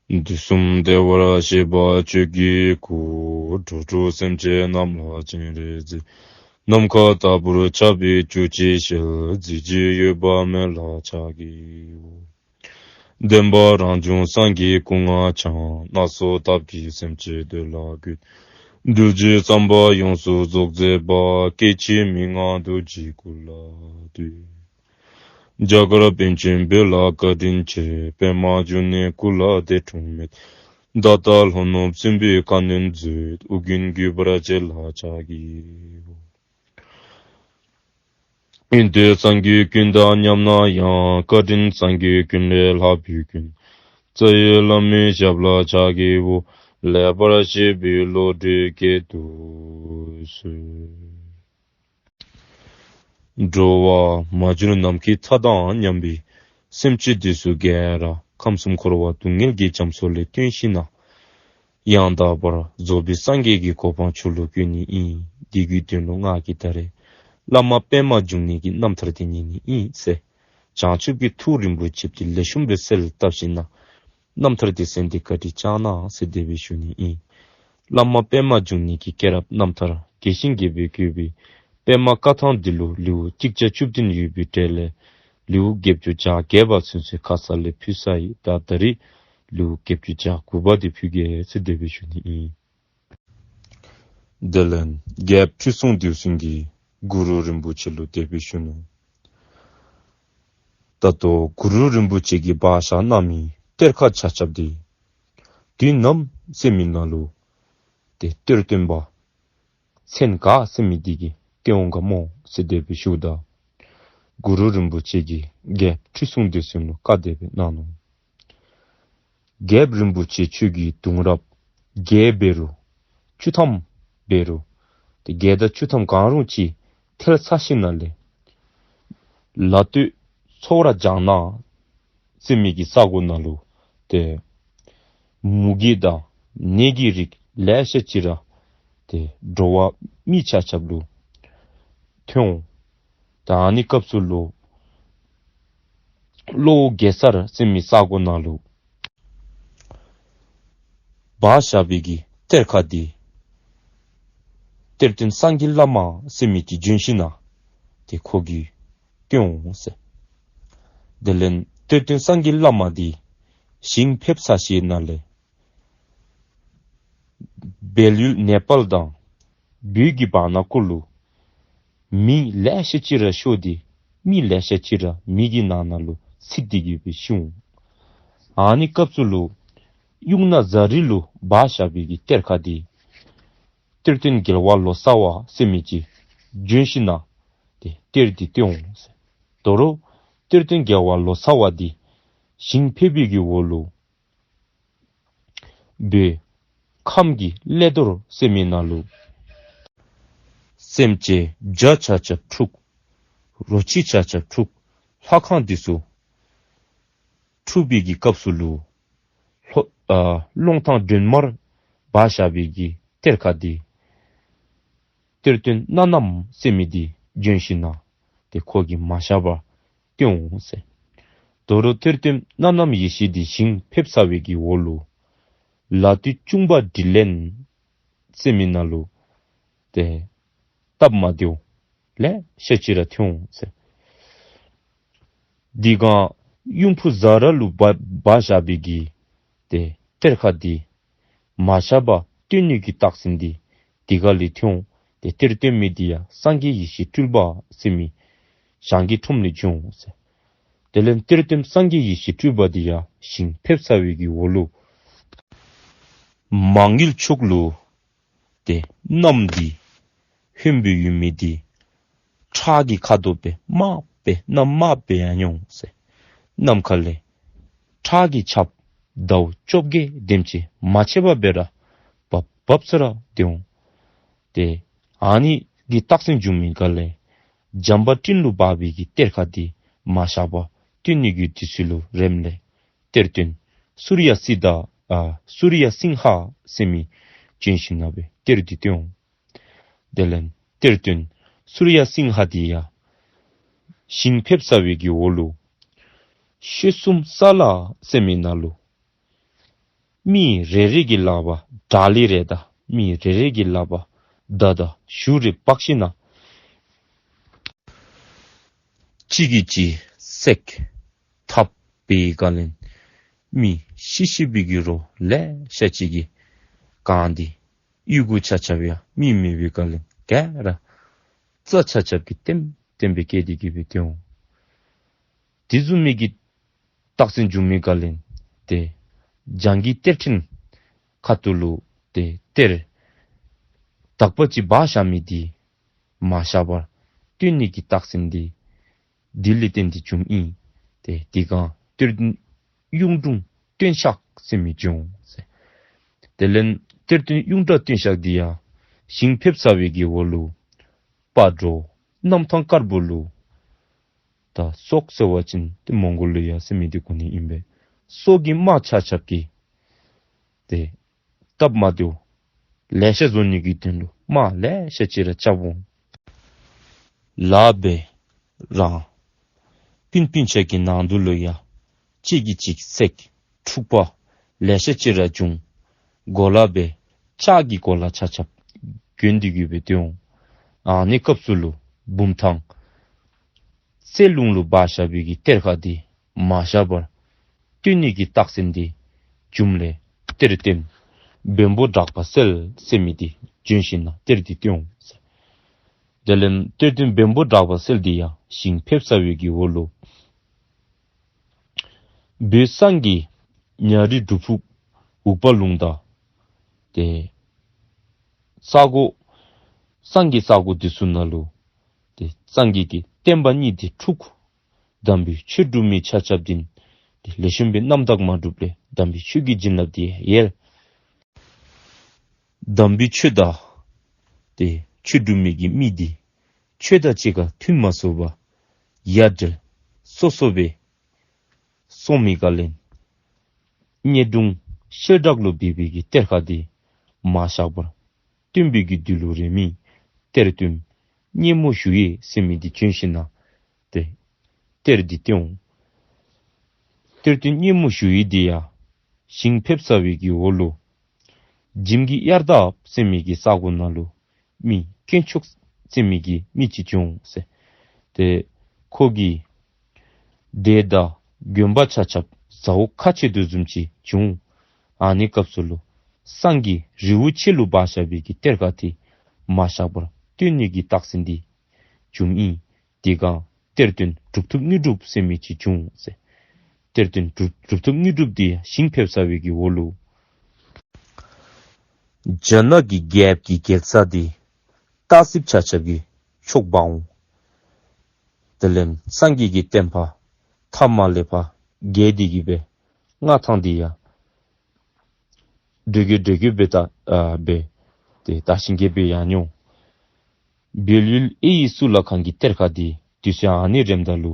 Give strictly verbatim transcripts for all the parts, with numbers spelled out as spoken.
དུས་གསུམ་བདེ་བར་གཤེགས་པ་ཆོས་ཀྱི་སྐུ། འགྲོ་དྲུག་སེམས་ཅན་རྣམས་ལ་སྤྱན་རས་གཟིགས། ནམ་མཁའ་ལྟ་བུར་ཁྱབ་པའི་བཅུ་གཅིག་ཞལ། གཟི་བརྗིད་གཡོ་བ་མེད་ལ་ཕྱག་བགྱིའོ། བདེན་པ་རང་བྱུང་སངས་རྒྱས་སྐུ་ལྔ་འཆང་། སྣ་ཚོགས་ཐབས་ཀྱིས་སེམས་ཅན་འདུལ་ལ་བཀོད། གདུལ་བྱའི་བསམ་པ་ཡོངས་སུ་རྫོགས་མཛད་པ། སྐྱེ་འཆི་མི་མངའ་རྡོ་རྗེའི་སྐུ་ལ་འདུད། རྒྱ་གར་པཎ་ཆེན་བོད་ལ་བཀའ་དྲིན་ཆེ། པདྨ་འབྱུང་གནས་སྐུ་ལ་འདས་འཁྲུངས་མེད། ད་ལྟ་ལྷོ་ནུབ་སྲིན་པོའི་ཁ་གནོན་མཛད། ཨོ་རྒྱན་གུས་པར་མཇལ་ལ་ཕྱག་བགྱིའོ། ཡོན་ཏན་སངས་རྒྱས་ཀུན་དང་མཉམ་ན་ཡང་། བཀའ་དྲིན་སངས་རྒྱས་ཀུན་ལས་ལྷག་པའི་མགོན། རྩ་བའི་བླ་མའི་ཞབས་ལ་ཕྱག་བགྱིའོ། ལེགས་པར་བཤད་པའི་བློ་གྲོས་བསྐྱེད་དུ་གསོལ། འགྲོ་བ་མ་གྱུར་ནམ་མཁའི་མཐའ་དང་མཉམ་པའི་སེམས་ཅན་འདི་ཚུ་ག་ར་ཁམས་གསུམ་འཁོར་བ་སྡུག་བསྔལ་གྱི་རྒྱ་མཚོ་ལས་བཏོན་ཞིནམ་ན་ཡང་དག་པར་རྫོགས་པའི་སངས་རྒྱས་ཀྱི་གོ་འཕང་མཆོག་ལུ་བཀོད་ནི་ཨིན། དེ་གི་དོན་ལུ་ང་གིས་ད་རེས་བླ་མ་པདྨ་འབྱུང་གནས་ཀྱི་རྣམ་ཐར་དེ་ཉན་ནི་ཨིན་ཟེར། བྱང་ཆུབ་ཀྱི་ཐུགས་རིན་པོ་ཆེ་དེ་ལེགས་ཤོམ་སྦེ་གསལ་བཏབ་ཞིནམ་ན་རྣམ་ཐར་དེ་གསན་ཏེ་བཀའ་དྲིན་བསྐྱང་གནང་ཟེར་དེ་སྦེ་ཞུ་ནི་ཨིན། བླ་མ་པདྨ་འབྱུང་གནས་ཀྱི་སྐྱེས་རབས་རྣམ་ཐར་རྒྱས་ཤིང་རྒྱས་པར་བཀོད་པའི་པདྨ་བཀའ་ཐང་འདི་ལུ་ལེའུ་གཅིག་བརྒྱ་བཅུ་བདུན་ཡོད་པའི་གྲས་ལས་ལེའུ་བརྒྱད་ཅུ་གྱ་བརྒྱད་པ་ཚུན་ཚོད་ཁ་ཙ་ལས་ཕུལ་ཚར་ཡི། ད་ད་རེས་ལེའུ་བརྒྱད་ཅུ་གྱ་དགུ་པ་དེ་ཕུལ་གེ་ཟེར་དེ་སྦེ་ཞུ་ནི་ཨིན། དེ་ལས་རྒྱལཔོ་ཁྲི་སྲོང་ལྡེའུ་བཙན་གྱིས་གུ་རུ་རིན་པོ་ཆེ་ལུ་དེ་སྦེ་ཞུ་ནུག། ད་ལྟོ་གུ་རུ་རིན་པོ་ཆེ་གིས་སྦ་བཞག་གནང་མི་གཏེར་ཁ་ཆ་ཁྱབ་དེ་དུས་ནམ་ཟེར་མི་ནང་ལུ་ཏེ་གཏེར་སྟོན་པ་མཚན་ག་ཟེར་མི་དེ་གིས་སྟོན་འོང་ག་མོ་ཟེར་དེ་སྦེ་ཞུཝ་ད་གུ་རུ་རིན་པོ་ཆེ་གིས་རྒྱལཔོ་ཁྲི་སྲོང་ལྡེའུ་བཙན་ལུ་བཀའ་དེ་སྦེ་གནང་ནུག། རྒྱལཔོ་རིན་པོ་ཆེ་ཁྱོད་ཀྱི་གདུང་རབས་བརྒྱད་འབད་རུང་བཅུ་ཐམ་འབད་རུང་ཏེ་བརྒྱད་དང་བཅུ་ཐམ་གང་རུང་ཅིག་ཐལ་ཚར་ཞིནམ་ན་ལས་ལ་སྟོད་ཚོ་ར་ལྗང་ནག་ཟེར་མི་གི་ས་གོ་ནང་ལུ་ཏེ་མུ་གེ་དང་ནད་ཀྱི་རིགས་ལེ་ཤ་ཅིག་ར་ཏེ་འགྲོ་བ་མི་ཆ་ཁྱབ་ལུ་ཐོན་འོང་། ད་ཨ་ནི་སྐབས་སུ་ལུ་གློ་བོ་གེ་སར་ཟེར་མི་ས་གོ་ནང་ལུ་སྦ་བཞག་པའི་གི་གཏེར་ཁ་དེ་གཏེར་སྟོན་སངས་རྒྱས་བླ་མ་ཟེར་མི་གིས་བྱོན་ཞིནམ་ན་ཏེ་ཁོ་གིས་སྟོན་འོང་ཟེར། དེ་ལས་གཏེར་སྟོན་སངས་རྒྱས་བླ་མ་དེ་ཞིང་ཕེབས་ཚར་ཞིནམ་ན་ལས་སྦས་ཡུལ་ནེ་པཱལ་དང་བོད་ཀྱི་བར་ན་ཀུ་ལུ་མི་ལེ་ཤ་ཅིག་ར་ཤོར་ཏེ་མི་ལེ་ཤ་ཅིག་ར་མེ་གི་ནང་ན་ལུ་ཚིག་སྟེ་གི་སྦེ་ཤི་འོང་། ཨ་ནི་སྐབས་སུ་ལུ་ཡུམ་ནག་ཛ་རི་ལུ་སྦ་བཞག་པའི་གི་གཏེར་ཁ་དེ་གཏེར་སྟོན་རྒྱལ་བ་ལོ་ཙཱ་བ་ཟེར་མི་གིས་བྱོན་ཞིནམ་ན་ཏེ་གཏེར་དེ་སྟོན་འོང་ཟེར། དོ་རུང་གཏེར་སྟོན་རྒྱལ་བ་ལོ་ཙཱ་བ་དེ་ཞིང་ཕེབས་པའི་གི་འོག་ལུ་བོད་ཁམས་ཀྱི་ཀླད་རྡོར་ཟེར་མི་ནང་ལུ་སེམས་ཅན་བརྒྱ་ཆ་ཁྱབ་འཁྲུགས། རོ་ཁྱི་ཆ་ཁྱབ་འཁྲུགས། ལྷ་ཁང་འདི་ཚུ་འཁྲུགས་པའི་གི་སྐབས་སུ་ལུ་ལྷོ་ཨ་གླང་ཐང་སྒྲོལ་མར་སྦ་བཞག་པའི་གི་གཏེར་ཁ་དེ་གཏེར་སྟོན་སྣ་ནམ་ཟེར་མི་དེ་བྱོན་ཞིནམ་ན་ཏེ་ཁོ་གིས་མ་བཞག་པར་སྟོན་འོང་ཟེར། དོ་རུང་གཏེར་སྟོན་སྣ་ནམ་ཡེ་ཤེས་དེ་ཞིང་ཕེབས་ཚར་བའི་གི་འོག་ལུ་ལ་སྟོད་གཅུང་པ་དྲིན་ལན་ཟེར་མི་ནང་ལུ་ཏེ་སྟབས་མ་བདེཝ་ལེ་ཤ་ཅིག་ར་ཐོན་འོང་ཟེར། དེ་སྒང་ཡུམ་བུ་ཛ་ར་ལུ་སྦ་སྦ་བཞག་པའི་གི་ཏེ་གཏེར་ཁ་དེ་མ་བཞག་པར་སྟོན་ནི་གི་རྟགས་མཚན་དེ་དེ་ཁ་ལས་ཐོན་འོང་། ཏེ་གཏེར་སྟོན་མི་དེ་ཡང་སངས་རྒྱས་ཡེ་ཤེས་སྤྲུལ་པ་ཟེར་མི་ཞང་གི་ཁྲོམ་ལས་བྱོན་འོང་ཟེར། དེ་ལས་གཏེར་སྟོན་སངས་རྒྱས་ཡེ་ཤེས་སྤྲུལ་པ་དེ་ཡང་ཞིང་ཕེབས་ཚར་བའི་གི་འོག་ལུ་མ་དངུལ་ཕྱུག་ལུ་ཏེ་མནའམ་དེ་ཧོནམ་སྦེ་ཡོད་མི་དེ་ཁྲག་གི་ཁ་དོག་སྦེ་དམརཔོ་སྦེ་གནམ་དམརཔོ་སྦེ་ཡར་འོང་ཟེར། ནམ་མཁའ་ལས་ཁྲག་གི་ཆརཔ་ཟླཝ་བཅོ་བརྒྱད་དེམ་ཅིག་མ་ཆད་པར་སྦེ་ར་བབ་བབ་ས་ར་སྡོད་འོང་། ཏེ་ཨ་ནི་གི་རྟགས་མཚན་བྱུང་མི་སྒང་ལས་བྱམས་པ་སྤྲིན་ལུ་འབར་བའི་གི་གཏེར་ཁ་དེ་མ་བཞག་པར་སྟོན་ནི་གི་དུས་ཚོད་ལུ་རནམ་ལས་གཏེར་སྟོན་སུརྱ་སིདྡྷ་ཨ་སུརྱ་སིང་ཧ་ཟེར་མི་བྱོན་ཞིནམ་ན་སྦེ་གཏེར་དེ་སྟོན་འོང་། དེ་ལས་གཏེར་སྟོན་སུརྱ་སིང་ཧ་དེ་ཡང་ཞིང་ཕེབས་ཚར་བའི་གི་འོག་ལུ་ཤོད་སུམ་ས་ལ་ཟེར་མི་ནང་ལུ་ མི་རེ་རེ་གི་ལག་པར་དྲག་ལི་རེ་དང་མི་རེ་རེ་གི་ལག་པར་མདའ་དང་གཞུ་རེ་འབག་ཞིནམ་ན་གཅིག་གིས་གཅིག་བསད་འཐབ་པའི་སྒང་ལས་མི་ཤི་ཤི་བའི་གི་རོ་ལེ་ཤ་ཅིག་གིས་གང་སྟེ་གཡུས་སྒོ་ཆ་ཁྱབ་ཡང་མི་མེད་པའི་སྒང་ལས་ག་ར་རྩྭ་ཆ་ཁྱབ་ཀྱིས་ལྟེམ་ལྟེམ་སྦེ་སྐྱེས་ཏེ་གི་སྦེ་སྡོད་འོང་། དེ་བཟུམ་མའི་གི་རྟགས་མཚན་བྱུང་མི་སྒང་ལས་ཏེ་བྱང་གི་གཏེར་ཕྲན་ཁ་ཐུག་ལུ་ཏེ་གཏེར་དག་པ་ཅིག་སྦ་བཞག་མི་འདི་མ་བཞག་པར་བཏོན་ནི་གི་རྟགས་མཚན་འདི་འདི་ལས་བརྟེན་ཏེ་བྱུངམ་ཨིན། ཏེ་དེ་སྒང་གཏེར་སྟོན་གཡུང་དྲུང་སྟོན་ཤག་ཟེར་མི་བྱུང་ཟེར། དེ་ལས་གཏེར་སྟོན་གཡུང་དྲུང་སྟོན་ཤག་འདི་ཡང་ཞིང་ཕེབས་ཚར་བའི་གི་འོག་ལུ་སྤ་རོ་གནམ་ཐང་དཀར་པོ་ལུ་ད་སོག་ཟེར་བ་ཅིན་ཏེ་མོང་གོ་ལི་ཡ་ཟེར་མི་འདི་གོ་ནི་ཨིན་པས། སོག་གི་དམག་ཆ་ཁྱབ་ཀྱིས་ཏེ་སྟབས་མ་བདེཝ་ལེ་ཤ་བཟོ་ནི་གི་དོན་ལུ་དམག་ལེ་ཤ་ཅིག་ར་རྐྱབ་འོང་། ལག་པའི་རང་སྤུན་སྤུན་ཆ་གི་ནང་དུ་ལུ་ཡང་གཅིག་གིས་གཅིག་བསད་འཁྲུག་པ་ལེ་ཤ་ཅིག་ར་བྱུང་། གོ་ལ་སྦེ་ལྕགས་ཀྱི་གོ་ལ་ཆ་ཁྱབ་གྱོན་ཏེ་གི་སྦེ་སྡོད་འོང་། ཨ་ནི་སྐབས་སུ་ལུ་བུམ་ཐང་རྩེ་ལུང་ལུ་སྦ་བཞག་པའི་གི་གཏེར་ཁ་འདི་མ་བཞག་པར་བཏོན་ནི་གི་རྟགས་མཚན་འདི་བྱུངམ་ལས་གཏེར་སྟོན་བོན་པོ་གྲགས་པ་གསལ་ཟེར་མི་འདི་བྱོན་ཞིནམ་ན་གཏེར་འདི་བཏོན་འོང་ཟེར། དེ་ལས་གཏེར་སྟོན་བོན་པོ་གྲགས་པ་གསལ་འདི་ཡང་ཞིང་ཕེབས་ཚར་བའི་གི་འོག་ལུ་བོད་གཙང་གི་ཉ་རི་སྒྲུབ་ཕུག་འུག་པ་ལུང་དང་ཏེ་ས་གོ་གཙང་གི་ས་གོ་འདི་ཚུ་ནང་ལུ་ཏེ་གཙང་གི་གི་བསྟན་པ་གཉིས་འདི་འཁྲུགས། དམ་པའི་ཆོས་སྒྲུབ་མི་ཆ་ཁྱབ་འདི་ཏེ་ལེགས་ཤོམ་སྦེ་རྣམ་དག་མ་སྒྲུབ་ལས་དམ་པའི་ཆོས་ཀྱི་བྱིན་རླབས་འདི་ཡལ། དམ་པའི་ཆོས་དང་ཏེ་ཆོས་སྒྲུབ་མི་གི་མི་འདི་ཆོས་དང་གཅིག་ཁར་མཐུན་མ་སོང་བར་ཡ་བྲལ་སོ་སོ་སྦེ་སོང་མི་སྒང་ལས་ཉེ་དྲུང་ཤེལ་བྲག་ལུ་སྦས་པའི་གི་གཏེར་ཁ་འདི་མ་བཞག་པར་སྟོན་པའི་གི་དུས་ལུ་རེ་མི་གཏེར་སྟོན་སྙེ་མོ་ཞུ་ཡིག་ཟེར་མི་འདི་བྱོན་ཞིནམ་ན་ཏེ་གཏེར་འདི་བཏོན་འོང་། གཏེར་སྟོན་སྙེ་མོ་ཞུ་ཡིག་འདི་ཡང་ཞིང་ཕེབས་ཚར་བའི་གི་འོག་ལུ་འཇིམ་གྱི་དབྱར་རྟ་ཟེར་མི་གི་ས་གོ་ནང་ལུ་མི་དཀོན་མཆོག་ཟེར་མི་གི་མི་ཅིག་བྱུང་ཟེར། ཏེ་ཁོ་གིས་སྡེ་དང་དགོན་པ་ཆ་ཁྱབ་ཟ་འོག་ཁ་ཕྱེ་དོ་བཟུམ་ཅིག་བྱུང་། ཨ་ནི་སྐབས་སུ་ལུ་གཙང་གི་རི་བོ་ཆེ་ལུ་སྦ་བཞག་པའི་གི་གཏེར་ཁ་འདི་མ་བཞག་པར་བཏོན་ནི་གི་རྟགས་མཚན་འདི་བྱུངམ་ཨིན། དེ་སྒང་གཏེར་སྟོན་གྲུབ་ཐོབ་དངོས་གྲུབ་ཟེར་མི་ཅིག་བྱུང་ཟེར། གཏེར་སྟོན་གྲུབ་གྲུབ་ཐོབ་དངོས་གྲུབ་འདི་ཞིང་ཕེབས་ཚར་བའི་གི་འོག་ལུ་རྒྱ་ནག་གི་རྒྱལཔོ་གི་རྒྱལ་ས་འདི་སྟག་གཟིག་ཆ་ཁྱབ་ཀྱིས་འཕྱོག་འབག་འོང་། དེ་ལས་གཙང་གི་གི་བསྟན་པ་ཐ་མ་ལས་ཕར་རྒྱས་ཏེ་གི་སྦེ་མངའ་ཐང་འདི་ཡང་འགྲོས་ཀྱི་འགྲོས་ཀྱི་སྦེ་ད་ཨ་སྦེ་ཏེ་དར་ཞིང་རྒྱས་སྦེ་ཡར་འོང་། བལ་ཡུལ་ཨེ་ཡི་གཙུག་ལག་ཁང་གི་གཏེར་ཁ་འདི་དུས་ཚོད་ཨ་ནི་རནམ་ད་ལུ་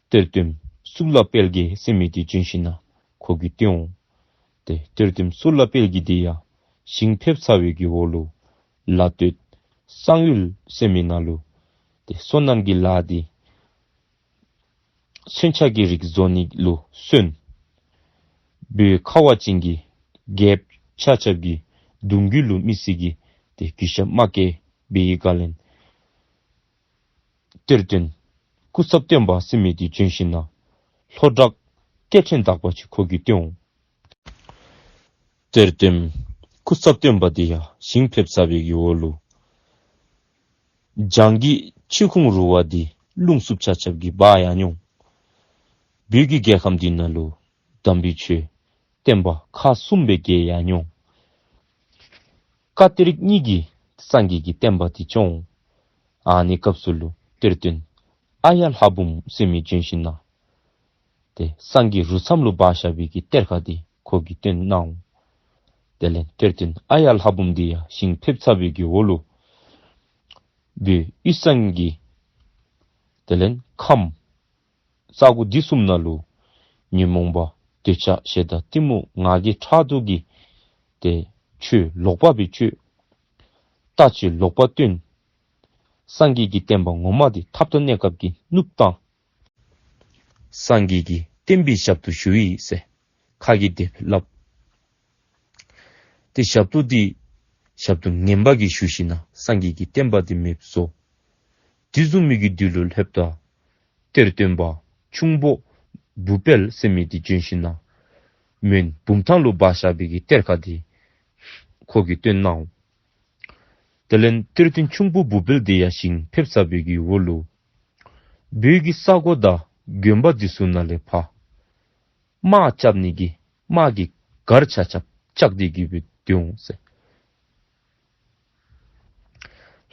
གཏེར་སྟོན་གཙུག་ལག་དཔལ་དགྱེས་ཟེར་མི་འདི་བྱོན་ཞིནམ་ན་ཁོ་གིས་བཏོན་འོང་། ཏེ་གཏེར་སྟོན་གཙུག་ལག་དཔལ་དགྱེས་འདི་ཡང་ཞིང་ཕེབས་ཚར་བའི་གི་འོག་ལུ་ལ་སྟོད་གཙང་ཡུལ་ཟེར་མི་ནང་ལུ་ཏེ་སོ་ནམ་གྱི་ལཱ་འདི་མཚོན་ཆ་གི་རིགས་བཟོ་ནི་ལུ་སོན། བོད་ཁ་བ་ཅན་གྱི་རྒྱལཔོ་ཆ་ཁྱབ་ཀྱི་གདུང་རྒྱུད་ལུ་མི་སེར་གྱིས་ཏེ་གུས་ཞབས་མ་བསྐྱལ་བའི་སྒང་ལས་གཏེར་སྟོན་སྐུ་ཚབ་སྟོན་པ་ཟེར་མི་འདི་བྱོན་ཞིནམ་ན་ལྷོ་བྲག་གཏེར་ཕྲན་དག་པ་ཅིག་ཁོ་གིས་བཏོན་འོང་། གཏེར་སྟོན་སྐུ་ཚབ་སྟོན་པ་འདི་ཡང་ཞིང་ཕེབས་ཚར་བའི་གི་འོག་ལུ་བྱང་གི་ཆུ་ཁུང་རུ་བ་འདི་རླུང་འཚུབ་ཆ་ཁྱབ་ཀྱིས་འབག་ཡར་འོང་། བོད་ཀྱི་རྒྱལ་ཁམས་འདི་ནང་ལུ་དམ་པའི་ཆོས་བསྟན་པ་ཁག་གསུམ་སྦེ་རྒྱས་ཡར་འོང་། བཀའ་གཏེར་གཉིས་ཀྱིས་གཙང་གི་གི་བསྟན་པ་འདི་སྐྱོང་། ཨ་ནི་སྐབས་སུ་ལུ་གཏེར་སྟོན་ཨ་ཡ་ལྷ་འབུམ་ཟེར་མི་བྱོན་ཞིནམ་ན་ཏེ་གཙང་གི་རུ་མཚམས་ལུ་སྦ་བཞག་པའི་གི་གཏེར་ཁ་འདི་ཁོ་གིས་བཏོན་གནང་འོང་། དེ་ལས་གཏེར་སྟོན་ཨ་ཡ་ལྷ་འབུམ་འདི་ཡང་ཞིང་ཕེབས་ཚར་བའི་གི་འོག་ལུ་བོད་དབུས་གཙང་གི་དེ་ལས་ཁམས་ས་གོ་འདི་གསུམ་ནང་ལུ་ཉོན་མོངས་པ་འདོད་ཆགས་ཞེ་སྡང་གཏི་མུག་ང་རྒྱལ་ཕྲག་དོག་གི་ཏེ་ཆོས་ལོག་པ་སྦེ་སྤྱོད། ལྟ་སྤྱོད་ལོག་པ་སྟོན། གཙང་གི་གི་བསྟན་པ་ངོ་མ་འདི་ཐབས་དང་གནས་སྐབས་ཀྱིས་བསྣུབས་བཏང་། གཙང་གི་གི་བསྟན་པའི་ཞབས་ཏོག་ཞུ་ཡི་ཟེར་ཁ་གིས་དེ་སྦེ་སླབ། ཏེ་ཞབས་ཏོག་འདི་ཞབས་ཏོག་ངན་པ་གིས་ཞུ་ཞིནམ་ལས་སངས་རྒྱས་ཀྱི་བསྟན་པ་འདི་མེདཔ་བཟོ། དེ་བཟུམ་མའི་གི་དུས་ལུ་ལྷོདཔ་ད་གཏེར་སྟོན་པ་ཁྱུང་པོ་བུ་དཔལ་ཟེར་མི་འདི་བྱོན་ཞིནམ་ལས་མོན་བུམ་ཐང་ལུ་སྦ་བཞག་པའི་གི་གཏེར་ཁ་འདི་ཁོ་གིས་བཏོན་གནང་འོང་། དེ་ལས་གཏེར་སྟོན་ཁྱུང་པོ་བུ་དཔལ་འདི་ཡང་ཞིང་ཕེབས་ཚར་བའི་གི་འོག་ལུ་བོད་ཀྱི་ས་གོ་དང་དགོན་པ་འདི་ཚུ་ནང་ལས་ཕར་དམག་རྐྱབ་ནི་གི་དམག་གི་སྒར་ཆ་ཁྱབ་བཅགས་ཏེ་གི་སྦེ་སྡོད་འོང་ཟེར།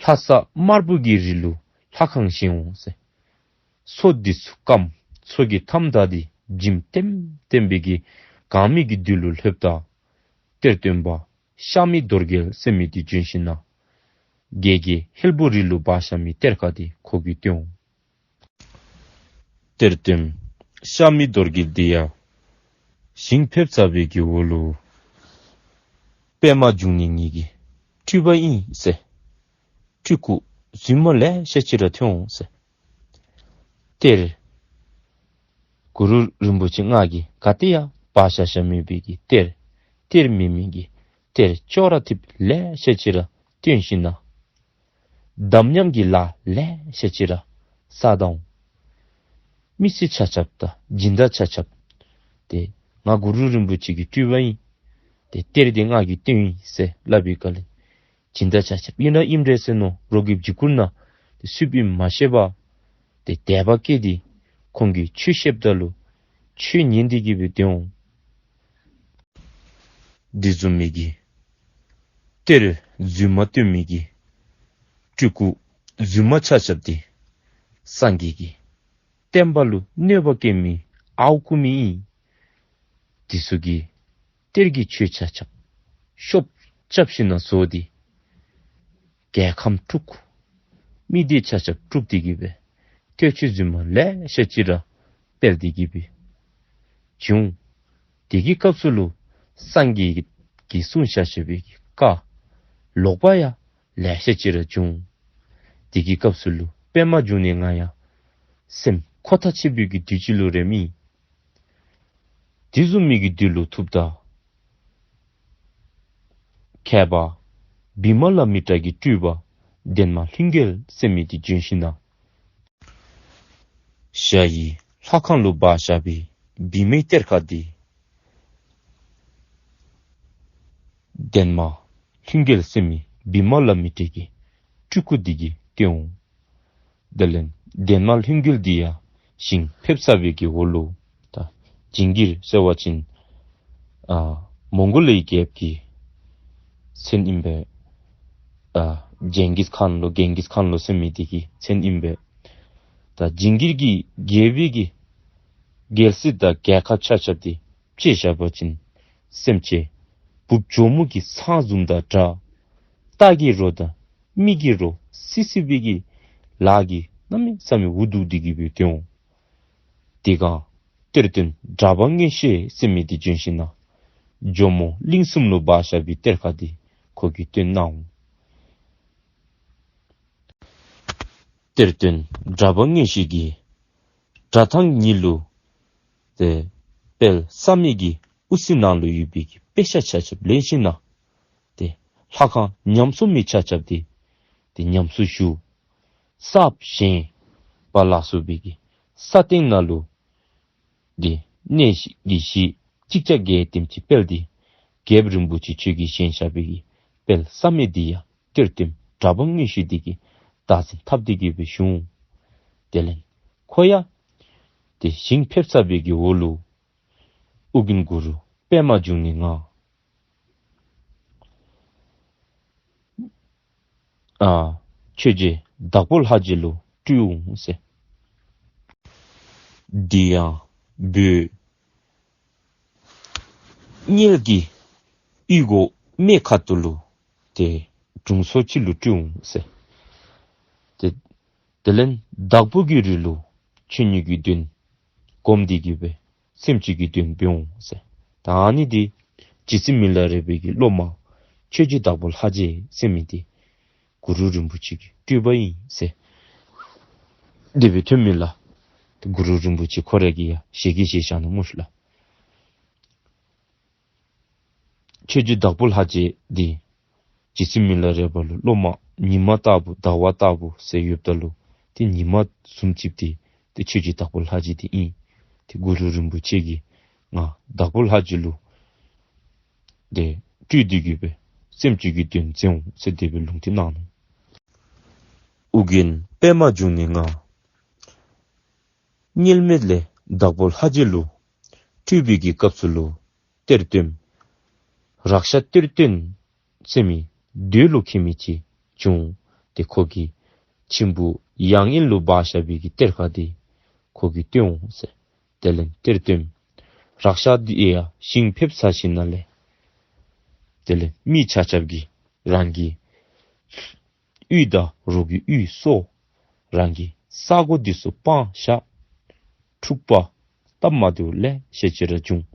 ལྷ་ས་དམར་པོ་གི་རི་ལུ་ལྷ་ཁང་བཞེངས་འོང་ཟེར། མཚོ་འདི་ཚུ་སྐམ། མཚོ་གི་མཐའམ་དག་འདི་འཇིམ་ལྟེམ་ལྟེམ་སྦེ་གི་གང་མི་གི་དུས་ལུ་ལྷོདཔ་ད་གཏེར་སྟོན་པ་ཤ་མི་རྡོར་རྒྱལ་ཟེར་མི་འདི་བྱོན་ཞིནམ་ལས་རྒྱལ་རྒྱལ་ཧེལ་པོ་རི་ལུ་སྦ་བཞག་མི་གཏེར་ཁ་འདི་ཁོ་གིས་བཏོན་འོང་། གཏེར་སྟོན་ཤ་མི་རྡོར་རྒྱལ་འདི་ཡང་ཞིང་ཕེབས་ཚར་བའི་གི་འོག་ལུ་པདྨ་འབྱུང་གནས་ངེ་གི་སྤྲུལ་པ་ཨིན་ཟེར། སྤྲུལ་སྐུ་རྫུན་མ་ལེ་ཤ་ཅིག་ར་ཐོན་འོང་ཟེར། གཏེར་གུ་རུ་རིན་པོ་ཆེ་ང་གིས་ག་ཏེ་ཡང་སྦ་བཞག་བཞག་མེད་པའི་གི་གཏེར། གཏེར་མེན་མི་གི་གཏེར་ཅོག་ར་འཐདཔ་ལེ་ཤ་ཅིག་ར་བཏོན་ཞིནམ་ལས་དམ་ཉམས་ཀྱི་ལཱ་ལེ་ཤ་ཅིག་ར་བསགས་ད་འོང་། མི་སེར་ཆ་ཁྱབ་དང་སྦྱིན་བདག་ཆ་ཁྱབ་ཏེ་ང་གུ་རུ་རིན་པོ་ཆེ་གི་སྤྲུལ་པ་ཨིན། ཏེ་གཏེར་འདི་ང་གིས་བཏོན་ཡི་ཟེར་སླབ་པའི་སྐབས་ལས་སྦྱིན་བདག་ཆ་ཁྱབ་ཨིན་ར་ཨིནམ་འདྲས་ཟེར་མནོ་རོགས་ཀྱིས་འཇིགས་སྐུལ་ནང་ཏེ་ཚུདཔ་ཨིནམ་མ་ཤེས་པར་ཏེ་དད་པ་སྐྱེས་ཏེ་ཁོང་གིས་ཆོས་བཤདཔ་ད་ལུ་ཆོས་ཉན་ཏེ་གི་སྦེ་སྡོད་འོང་། འདི་བཟུམ་མའི་གི་གཏེར་རྫུན་མ་བཏོན་མི་གི་སྤྲུལ་སྐུ་རྫུན་མ་ཆ་ཁྱབ་འདི་སངས་རྒྱས་ཀྱི་བསྟན་པ་ལུ་གནོད་པ་བསྐྱལ་མི་ཨརཝ་རྐུ་མི་ཨིན། འདི་ཚུ་གིས་གཏེར་གྱི་ཆོས་ཆ་ཁྱབ་ཤོབ་རྐྱབ་ཞིནམ་ལས་བཟོ་སྟེ་རྒྱལ་ཁམས་དཀྲུགས། མི་སྡེ་ཆ་ཁྱབ་དཀྲུགས་ཏེ་གི་སྦེ་གཏེར་ཆོས་རྫུན་མ་ལེ་ཤ་ཅིག་ར་སྤེལ་ཏེ་གི་སྦེ་བྱུང་། དེ་གི་སྐབས་སུ་ལུ་སངས་རྒྱས་ཀྱིས་གསུངས་བཞག་བཞག་པའི་གི་བཀའ་ལོག་པ་ཡང་ལེ་ཤ་ཅིག་ར་བྱུང་། དེ་གི་སྐབས་སུ་ལུ་པདྨ་འབྱུང་གནས་ང་ཡང་སེམས་ཁོ་ཐག་ཆོད་པའི་གི་དུས་ཅིག་ལུ་རནམ་ཨིན། དེ་བཟུམ་མའི་གི་དུས་ལུ་ཐུགཔ་ད་མཁས་པ་བི་མ་ལ་མི་ཏྲ་གི་སྤྲུལ་པ་འདན་མ་ལྷུན་རྒྱལ་ཟེར་མི་འདི་བྱོན་ཞིནམ་ལས་ཞ་ཡི་ལྷ་ཁང་ལུ་སྦ་བཞག་པའི་བི་མའི་གཏེར་ཁ་འདི་འདན་མ་ལྷུན་རྒྱལ་ཟེར་མི་བི་མ་ལ་མི་ཏྲ་གི་སྤྲུལ་སྐུ་འདི་གིས་བཏོན་འོང་། དེ་ལས་འདན་མ་ལྷུན་རྒྱལ་འདི་ཡང་ཞིང་ཕེབས་ཚར་བའི་གི་འོག་ལུ་ད་ཇིང་གིར་ཟེར་བ་ཅིན་ཨ་མོང་གོ་ལའི་རྒྱལཔོ་གི་མཚན་ཨིན་པས། ཨ་ཇིང་གིས་ཁཱན་ལོ་གིང་གིས་ཁཱན་ལོ་ཟེར་མི་འདི་གི་མཚན་ཨིན་པས། ད་ཇིང་གིར་གྱི་རྒྱལ་པོའི་གི་རྒྱལ་སྲིད་དང་རྒྱལ་ཁབ་ཆ་ཁྱབ་འདི་དཔྱེ་བཞག་པ་ཅིན་སེམས་ཅན་འབུཔ་གྱོག་མོ་གི་ཚང་བཟུམ་དང་འདྲ། རྟ་གི་རོ་དང་མི་གི་རོ་སི་སི་སྦེ་གི་ལཱ་གིས་གནམ་མེད་ས་མེད་འུ་སྡུག་སྟེ་གི་སྦེ་སྡོད་འོང་། དེ་སྒང་གཏེར་སྟོན་གྲྭ་པ་མངོན་ཤེས་ཟེར་མི་འདི་བྱོན་ཞིནམ་ལས་ཇོ་མོ་གླིང་གསུམ་ལུ་སྦ་བཞག་པའི་གཏེར་ཁ་འདི་ཁོ་གིས་བཏོན་གནང་འོང་། གཏེར་སྟོན་གྲྭ་པ་མངོན་ཤེས་ཀྱིས་གྲྭ་ཐང་ཉིད་ལུ་ཏེ་དཔལ་བསམ་ཡས་ཀྱི་དབུ་རྩེ་ནང་ལུ་ཡོད་པའི་གི་དཔེ་ཆ་ཆ་ཁྱབ་ལེན་ཞིནམ་ལས་ཏེ་ལྷ་ཁང་ཉམས་གསོ་མི་ཆ་ཁྱབ་འདི་ཏེ་ཉམས་གསོ་ཞུ། གསརཔ་བཞེངས་པ་ལ་སོགས་པའི་གི་ས་སྟེང་ནང་ལུ་འདི་གནས་ཀྱི་གཞི་གཅིག་བརྒྱ་བརྒྱད་དེམ་ཅིག་སྤེལ་ཏེ་རྒྱལཔོ་རིན་པོ་ཆེ་ཁྱོད་ཀྱིས་བཞེངས་བཞག་པའི་གི་དཔལ་བསམ་ཡས་འདི་ཡང་གཏེར་སྟོན་གྲྭ་པ་མངོན་ཤེས་འདི་གིས་བདག་འཛིན་འཐབ་སྟེ་གི་སྦེ་བཞུགས། དེ་ལས་ཁོ་ཡང་ཏེ་ཞིང་ཕེབས་ཚར་བའི་གི་འོག་ལུ་ཨོ་རྒྱན་གུ་རུ་པདྨ་འབྱུང་གནས་ང་ཨ་ཆོས་རྗེ་དྭགས་པོ་ལྷ་རྗེ་ལུ་སྤྲུལ་འོང་ཟེར། འདི་ཡང་བོད་གཉལ་གྱི་གཡུས་སྒོ་སྨད་ཁ་ཐུག་ལུ་ཏེ་དྲུང་འཚོ་ཅིག་ལུ་སྤྲུལ་འོང་ཟེར། ཏེ་དེ་ལས་དྭགས་པོ་གི་རི་ལུ་ཆོས་ཉིད་ཀྱི་དོན་སྒོམ་སྟེ་གི་སྦེ་སེམས་ཅན་གྱི་དོན་འབད་འོང་ཟེར། ད་ཨ་ནི་འདི་རྗེ་བཙུན་མི་ལ་རས་པའི་གི་སློབ་མ་ཆོས་རྗེ་དྭགས་པོ་ལྷ་རྗེ་ཟེར་མི་འདི་གུ་རུ་རིན་པོ་ཆེ་གི་སྤྲུལ་པ་ཨིན་ཟེར་དེ་སྦེ་ཐོན་མི་ལགས། གུ་རུ་རིན་པོ་ཆེ་ཁོ་ར་གིས་ཡང་ཞལ་གྱིས་བཞེས་བཞག་ནུག་སྨོ་ལགས། ཆོས་རྗེ་དྭགས་པོ་ལྷ་རྗེ་འདི་རྗེ་བཙུན་མི་ལ་རས་པ་ལུ་སློབ་མ་ཉི་མ་ལྟ་བུ་ཟླ་བ་ལྟ་བུ་ཟེར་ཡོདཔ་ད་ལུ་ཏེ་ཉི་མ་བཟུམ་ཅིག་འདི་ཏེ་ཆོས་རྗེ་དྭགས་པོ་ལྷ་རྗེ་འདི་ཨིན། ཏེ་གུ་རུ་རིན་པོ་ཆེ་གིས་ང་དྭགས་པོ་ལྷ་རྗེ་ལུ་ཏེ་སྤྲུལ་ཏེ་གི་སྦེ་སེམས་ཅན་གྱི་དོན་མཛད་འོང་ཟེར་དེ་སྦེ་ལུང་བསྟན་གནང་ནུག། ཨོ་རྒྱན་པདྨ་འབྱུང་གནས་ང་མངལ་མེད་ལས་དྭགས་པོ་ལྷ་རྗེ་ལུ་སྤྲུལ་པའི་གི་སྐབས་སུ་ལུ་གཏེར་སྟོན་རཀྵ་གཏེར་སྟོན་ཟེར་མི་མདོས་ལུ་མཁས་མི་ཅིག་བྱུང་། ཏེ་ཁོ་གིས་མཆིམས་ཕུ་ཡང་དབེན་ལུ་སྦ་བཞག་པའི་གི་གཏེར་ཁ་འདི་ཁོ་གིས་སྟོན་འོང་ཟེར། དེ་ལས་གཏེར་སྟོན་རཀྵ་འདི་ཡང་ཞིང་ཕེབས་ཚར་ཞིནམ་ལས་དེ་ལས་མི་ཆ་ཁྱབ་ཀྱིས་རང་གི་གཡུས་དང་རོགས་ཀྱི་གཡུས་སོགས་རང་གི་ས་གོ་འདི་ཚུ་སྤངས་བཞག། འཁྲུག་པ་སྟབས་མ་བདེཝ་ལེ་ཤ་ཅིག་ར་བྱུང་།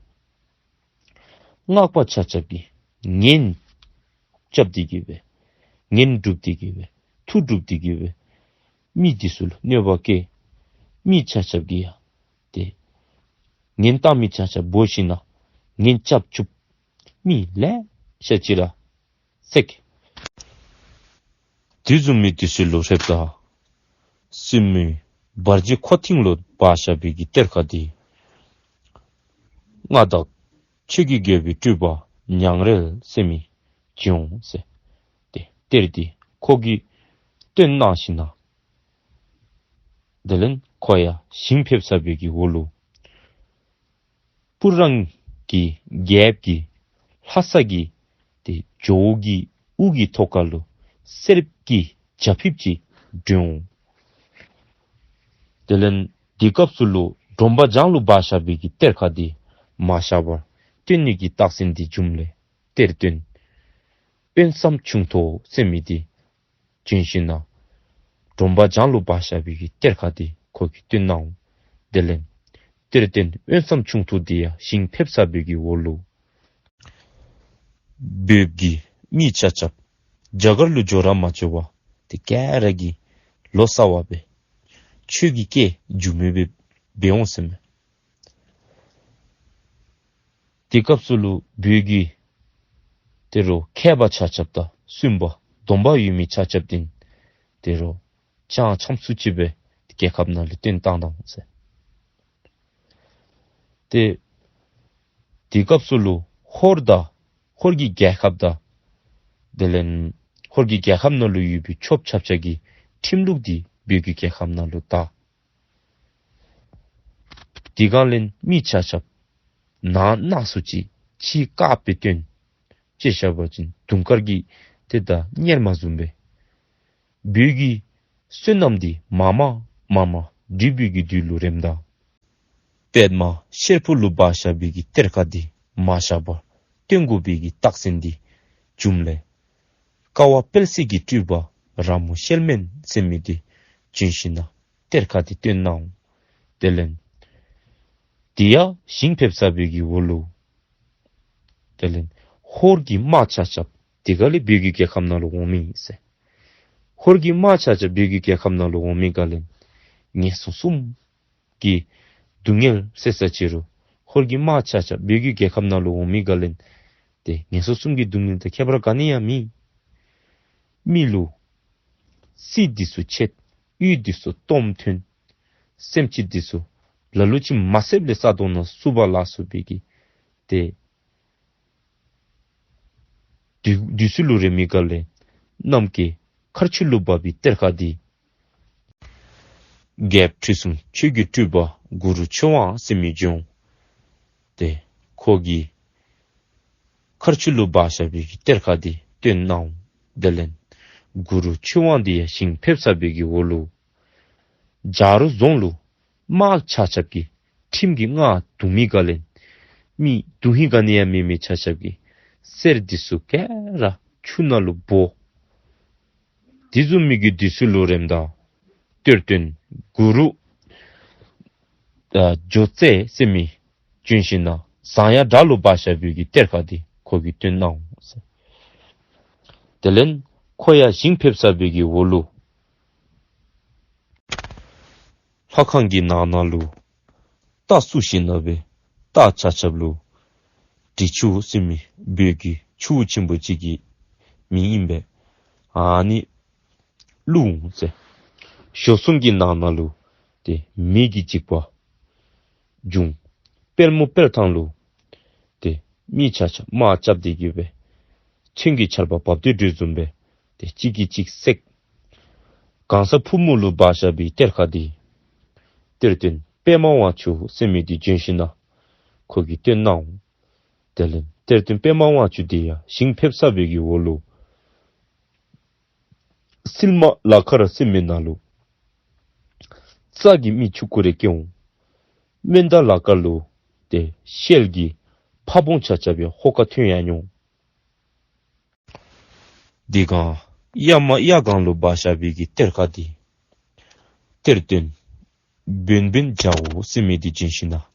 སྔགས་པ་ཆ་ཁྱབ་ཀྱིས་ངན་རྐྱབ་སྟེ་གི་སྦེ་ངན་སྒྲུབ་སྟེ་གི་སྦེ་མཐུ་སྒྲུབ་སྟེ་གི་སྦེ་མི་འདི་ཚུ་ལུ་གནོད་པ་བཀལ། མི་ཆ་ཁྱབ་ཀྱིས་ཡང་ཏེ་ངན་བཏང་མི་ཆ་ཁྱབ་འབོ་ཞིནམ་ལས་ངན་རྐྱབ་བཅུག། མི་ལེ་ཤ་ཅིག་ར་བསད། དེ་བཟུམ་མའི་དུས་སུ་ལུ་རེབ་ད་སྲིན་མོའི་བར་གྱི་ཁོ་ཐིང་ལུ་སྦ་བཞག་པའི་གི་གཏེར་ཁ་འདི་མངའ་བདག་ཆོས་ཀྱི་རྒྱལ་པོའི་སྤྲུལ་པ་ཉང་རལ་ཟེར་མི་བྱོན་འོང་ཟེར། ཏེ་གཏེར་འདི་ཁོ་གིས་སྟོན་གནང་ཞིནམ་ལས་དེ་ལས་ཁོ་ཡང་ཞིང་ཕེབས་ཚར་བའི་གི་འོག་ལུ་སྤུར་རང་གི་རྒྱལཔོ་གིས་ལྷ་ས་གི་ཏེ་ཇོ་བོ་གི་དབུ་གི་ཐོག་ཁ་ལུ་གསེར་གྱི་ཇ་ཕིབས་ཅིག་སྒྲོན་འོང་། དེ་ལས་དེ་སྐབས་སུ་ལུ་སྒྲོམ་པ་བྱང་ལུ་སྦ་བཞག་པའི་གི་གཏེར་ཁ་འདི་མ་བཤགས་པར་སྟོན་ནི་གི་རྟགས་མཚན་འདི་བྱུངམ་ལས་གཏེར་སྟོན་དབོན་བསམ་ཆུང་ཐོག་ཟེར་མི་འདི་བྱོན་ཞིནམ་ལས་སྒྲོམ་པ་བྱང་ལུ་སྦ་བཞག་པའི་གི་གཏེར་ཁ་འདི་ཁོ་གིས་སྟོན་གནང་འོང་། དེ་ལས་གཏེར་སྟོན་དབོན་བསམ་ཆུང་ཐོག་འདི་ཡང་ཞིང་ཕེབས་ཚར་བའི་གི་འོག་ལུ་བོད་ཀྱི་མི་ཆ་ཁྱབ་རྒྱ་གར་ལུ་འགྱོ་ར་མ་འགྱོ་བར་ཏེ་ག་ར་གིས་ལོ་ཙཱ་བ་སྦེ་ཆོས་ཀྱི་སྐད་མཇུག་མེད་སྦེ་འབད་འོང་ཟེར་མས། དེ་སྐབས་སུ་ལུ་བོད་ཀྱི་ཏེ་རོགས་མཁས་པ་ཆ་ཁྱབ་དང་བཙུན་པ་སྡོམ་པ་ཡོད་མི་ཆ་ཁྱབ་འདི་ཏེ་རོགས་ཆང་འཆམ་སུ་ཅིག་སྦེ་རྒྱལ་ཁབ་ནང་ལུ་བཏོན་བཏང་ད་འོང་ཟེར། ཏེ་དེ་སྐབས་སུ་ལུ་ཧོར་དང་ཧོར་གྱི་རྒྱལ་ཁབ་དང་དེ་ལས་ཧོར་གྱི་རྒྱལ་ཁབ་ནང་ལུ་ཡོད་པའི་ཆོསཔ་ཆ་ཁྱབ་ཀྱི་ཁྲིམས་ལུགས་འདི་བོད་ཀྱི་རྒྱལ་ཁབ་ནང་ལུ་དར། དེ་སྒང་ལས་མི་ཆ་ཁྱབ་ནང་ན་སུ་ཅིག་ཕྱི་ཁར་སྦེ་སྟོན། དཔེ་བཞག་པ་ཅིན་དུང་དཀར་གྱི་ཏེ་ད་གཉེར་མ་བཟུམ་སྦེ་བོད་ཀྱི་བསོད་ནམས་འདི་མར་མར་མར་མར་འགྲིབ་པའི་གི་དུས་ལུ་རེམ་ད་པདྨ་ཤེལ་ཕུག་ལུ་སྦ་བཞག་པའི་གི་གཏེར་ཁ་འདི་མ་བཤགས་པར་སྟོན་དགོ་པའི་གི་རྟགས་མཚན་འདི་བྱུངམ་ལས་ཀ་བ་དཔལ་བརྩེགས་ཀྱི་སྤྲུལ་པ་ར་མོ་ཤེལ་སྨན་ཟེར་མི་འདི་བྱོན་ཞིནམ་ལས་གཏེར་ཁ་འདི་སྟོན་གནང་འོང་། དེ་ལས་དེ་ཡང་ཞིང་ཕེབས་ཚར་བའི་གི་འོག་ལུ་དེ་ལས་ཧོར་གྱི་དམག་ཆ་ཁྱབ་དེ་སྒང་ལས་བོད་ཀྱི་རྒྱལ་ཁབ་ནང་ལུ་འོང་མི་ཨིན་ཟེར། ཧོར་གྱི་དམག་ཆ་ཁྱབ་བོད་ཀྱི་རྒྱལ་ཁབ་ནང་ལུ་འོང་མི་སྒང་ལས་ངན་སོང་གསུམ་གྱི་སྡུག་བསྔལ་བསལ་ས་ཅིག་རུང་ཧོར་གྱི་དམག་ཆ་ཁྱབ་བོད་ཀྱི་རྒྱལ་ཁབ་ནང་ལུ་འོང་མི་སྒང་ལས་ཏེ་ངན་སོང་གསུམ་གྱི་སྡུག་བསྔལ་དང་ཁྱད་པར་ག་ནི་ཡང་མེད། མི་ལུ་རྩིས་འདི་ཚུ་ཆད། གཡུས་འདི་ཚུ་སྟོངམ་ཐོན། སེམས་ཅན་འདི་ཚུ་ལ་ལུ་ཅིག་མ་བསདཔ་ལས་ས་དོང་ནང་བཙུགས་པ་ལ་སོགས་པའི་གི་ཏེ་དུས་དུས་སུ་ལུ་རེ་མི་ག་ལས་གནམ་གྱི་མཁར་ཆུ་ལུ་འབབ་པའི་གཏེར་ཁ་འདི་རྒྱལཔོ་ཁྲི་སྲོང་ཆོས་ཀྱི་སྤྲུལ་པ་གུ་རུ་ཆོས་དབང་ཟེར་མི་བྱོན། ཏེ་ཁོ་གིས་མཁར་ཆུ་ལུ་སྦ་བཞག་པའི་གི་གཏེར་ཁ་འདི་སྟོན་གནང་། དེ་ལས་གུ་རུ་ཆོས་དབང་འདི་ཡང་ཞིང་ཕེབས་ཚར་བའི་གི་འོག་ལུ་བྱ་རོག་རྫོང་ལུ་དམག་ཆ་ཁྱབ་ཀྱིས་ཁྲིམས་ཀྱི་མངའ་བརྡུང་མི་སྒང་ལས་མི་དོན་ཧིང་ག་ནི་ཡང་མེད་མི་ཆ་ཁྱབ་ཀྱིས་གསེར་འདི་ཚུ་ག་ར་ཆུ་ནང་ལུ་འབོ། དེ་བཟུམ་མའི་གི་དུས་སུ་ལུ་རེམ་ད་གཏེར་སྟོན་གུ་རུ་ཨ་ཇོ་རྩེ་ཟེར་མི་བྱོན་ཞིནམ་ལས་ཟངས་ཡང་བྲག་ལུ་སྦ་བཞག་པའི་གི་གཏེར་ཁ་འདི་ཁོ་གིས་སྟོན་གནང་འོང་ཟེར། དེ་ལས་ཁོ་ཡང་ཞིང་ཕེབས་ཚར་བའི་གི་འོག་ལུ་ལྷ་ཁང་གི་ནང་ན་ལུ་རྟ་བཙུགས་ཞིནམ་ལས་རྟ་ཆ་ཁྱབ་ལུ་དྲི་ཆུ་ཟེར་མི་ བོད་ཀྱི་ཆུ་བོ་ཆེན་པོ་ཅིག་གི་མིང་ཨིན་པས། ཨ་ནི་བླུགས་འོང་ཟེར། ཞོ་གསུམ་གྱི་ནང་ན་ལུ་ཏེ་མེ་གི་འཇིགས་པ་འབྱུང་། དཔལ་མོ་དཔལ་ཐང་ལུ་ཏེ་མི་ཆ་ཁྱབ་དམག་རྐྱབ་སྟེ་གི་སྦེ་མཚོན་གྱི་ཆརཔ་འབབ་སྟེ་འགྲོ་བཟུམ་སྦེ་ཏེ་གཅིག་གིས་གཅིག་བསད། གང་ཟག་ཕུབ་མོ་ལུ་འབག་བཞག་པའི་གཏེར་ཁ་འདི་གཏེར་སྟོན་པདྨ་དབང་ཕྱུག་ཟེར་མི་འདི་བྱོན་ཞིནམ་ལས་ཁོ་གིས་བཏོན་གནང་འོང་། དེ་ལས་གཏེར་སྟོན་པདྨ་དབང་ཕྱུག་འདི་ཡང་ཞིང་ཕེབས་ཚར་བའི་གི་འོག་ལུ་སིལ་མ་ལ་ཁར་ཟེར་མི་ནང་ལུ་རྩྭ་གི་མི་ཆུང་ཀུ་རེ་སྐྱེ་འོང་། མོན་དང་ལ་ཁར་ལུ་ཏེ་ཤེལ་གྱི་ཕ་བོང་ཆ་ཁྱབ་ཡང་ཧོ་ཀ་ཐོན་ཡར་འོང་། དེ་སྒང་གཡའ་མ་གཡའ་སྒང་ལུ་འབག་བཞག་པའི་གི་གཏེར་ཁ་འདི་གཏེར་སྟོན་བོན་བོན་རྒྱལ་པོ་ཟེར་མི་འདི་བྱོན་ཞིནམ་ལས་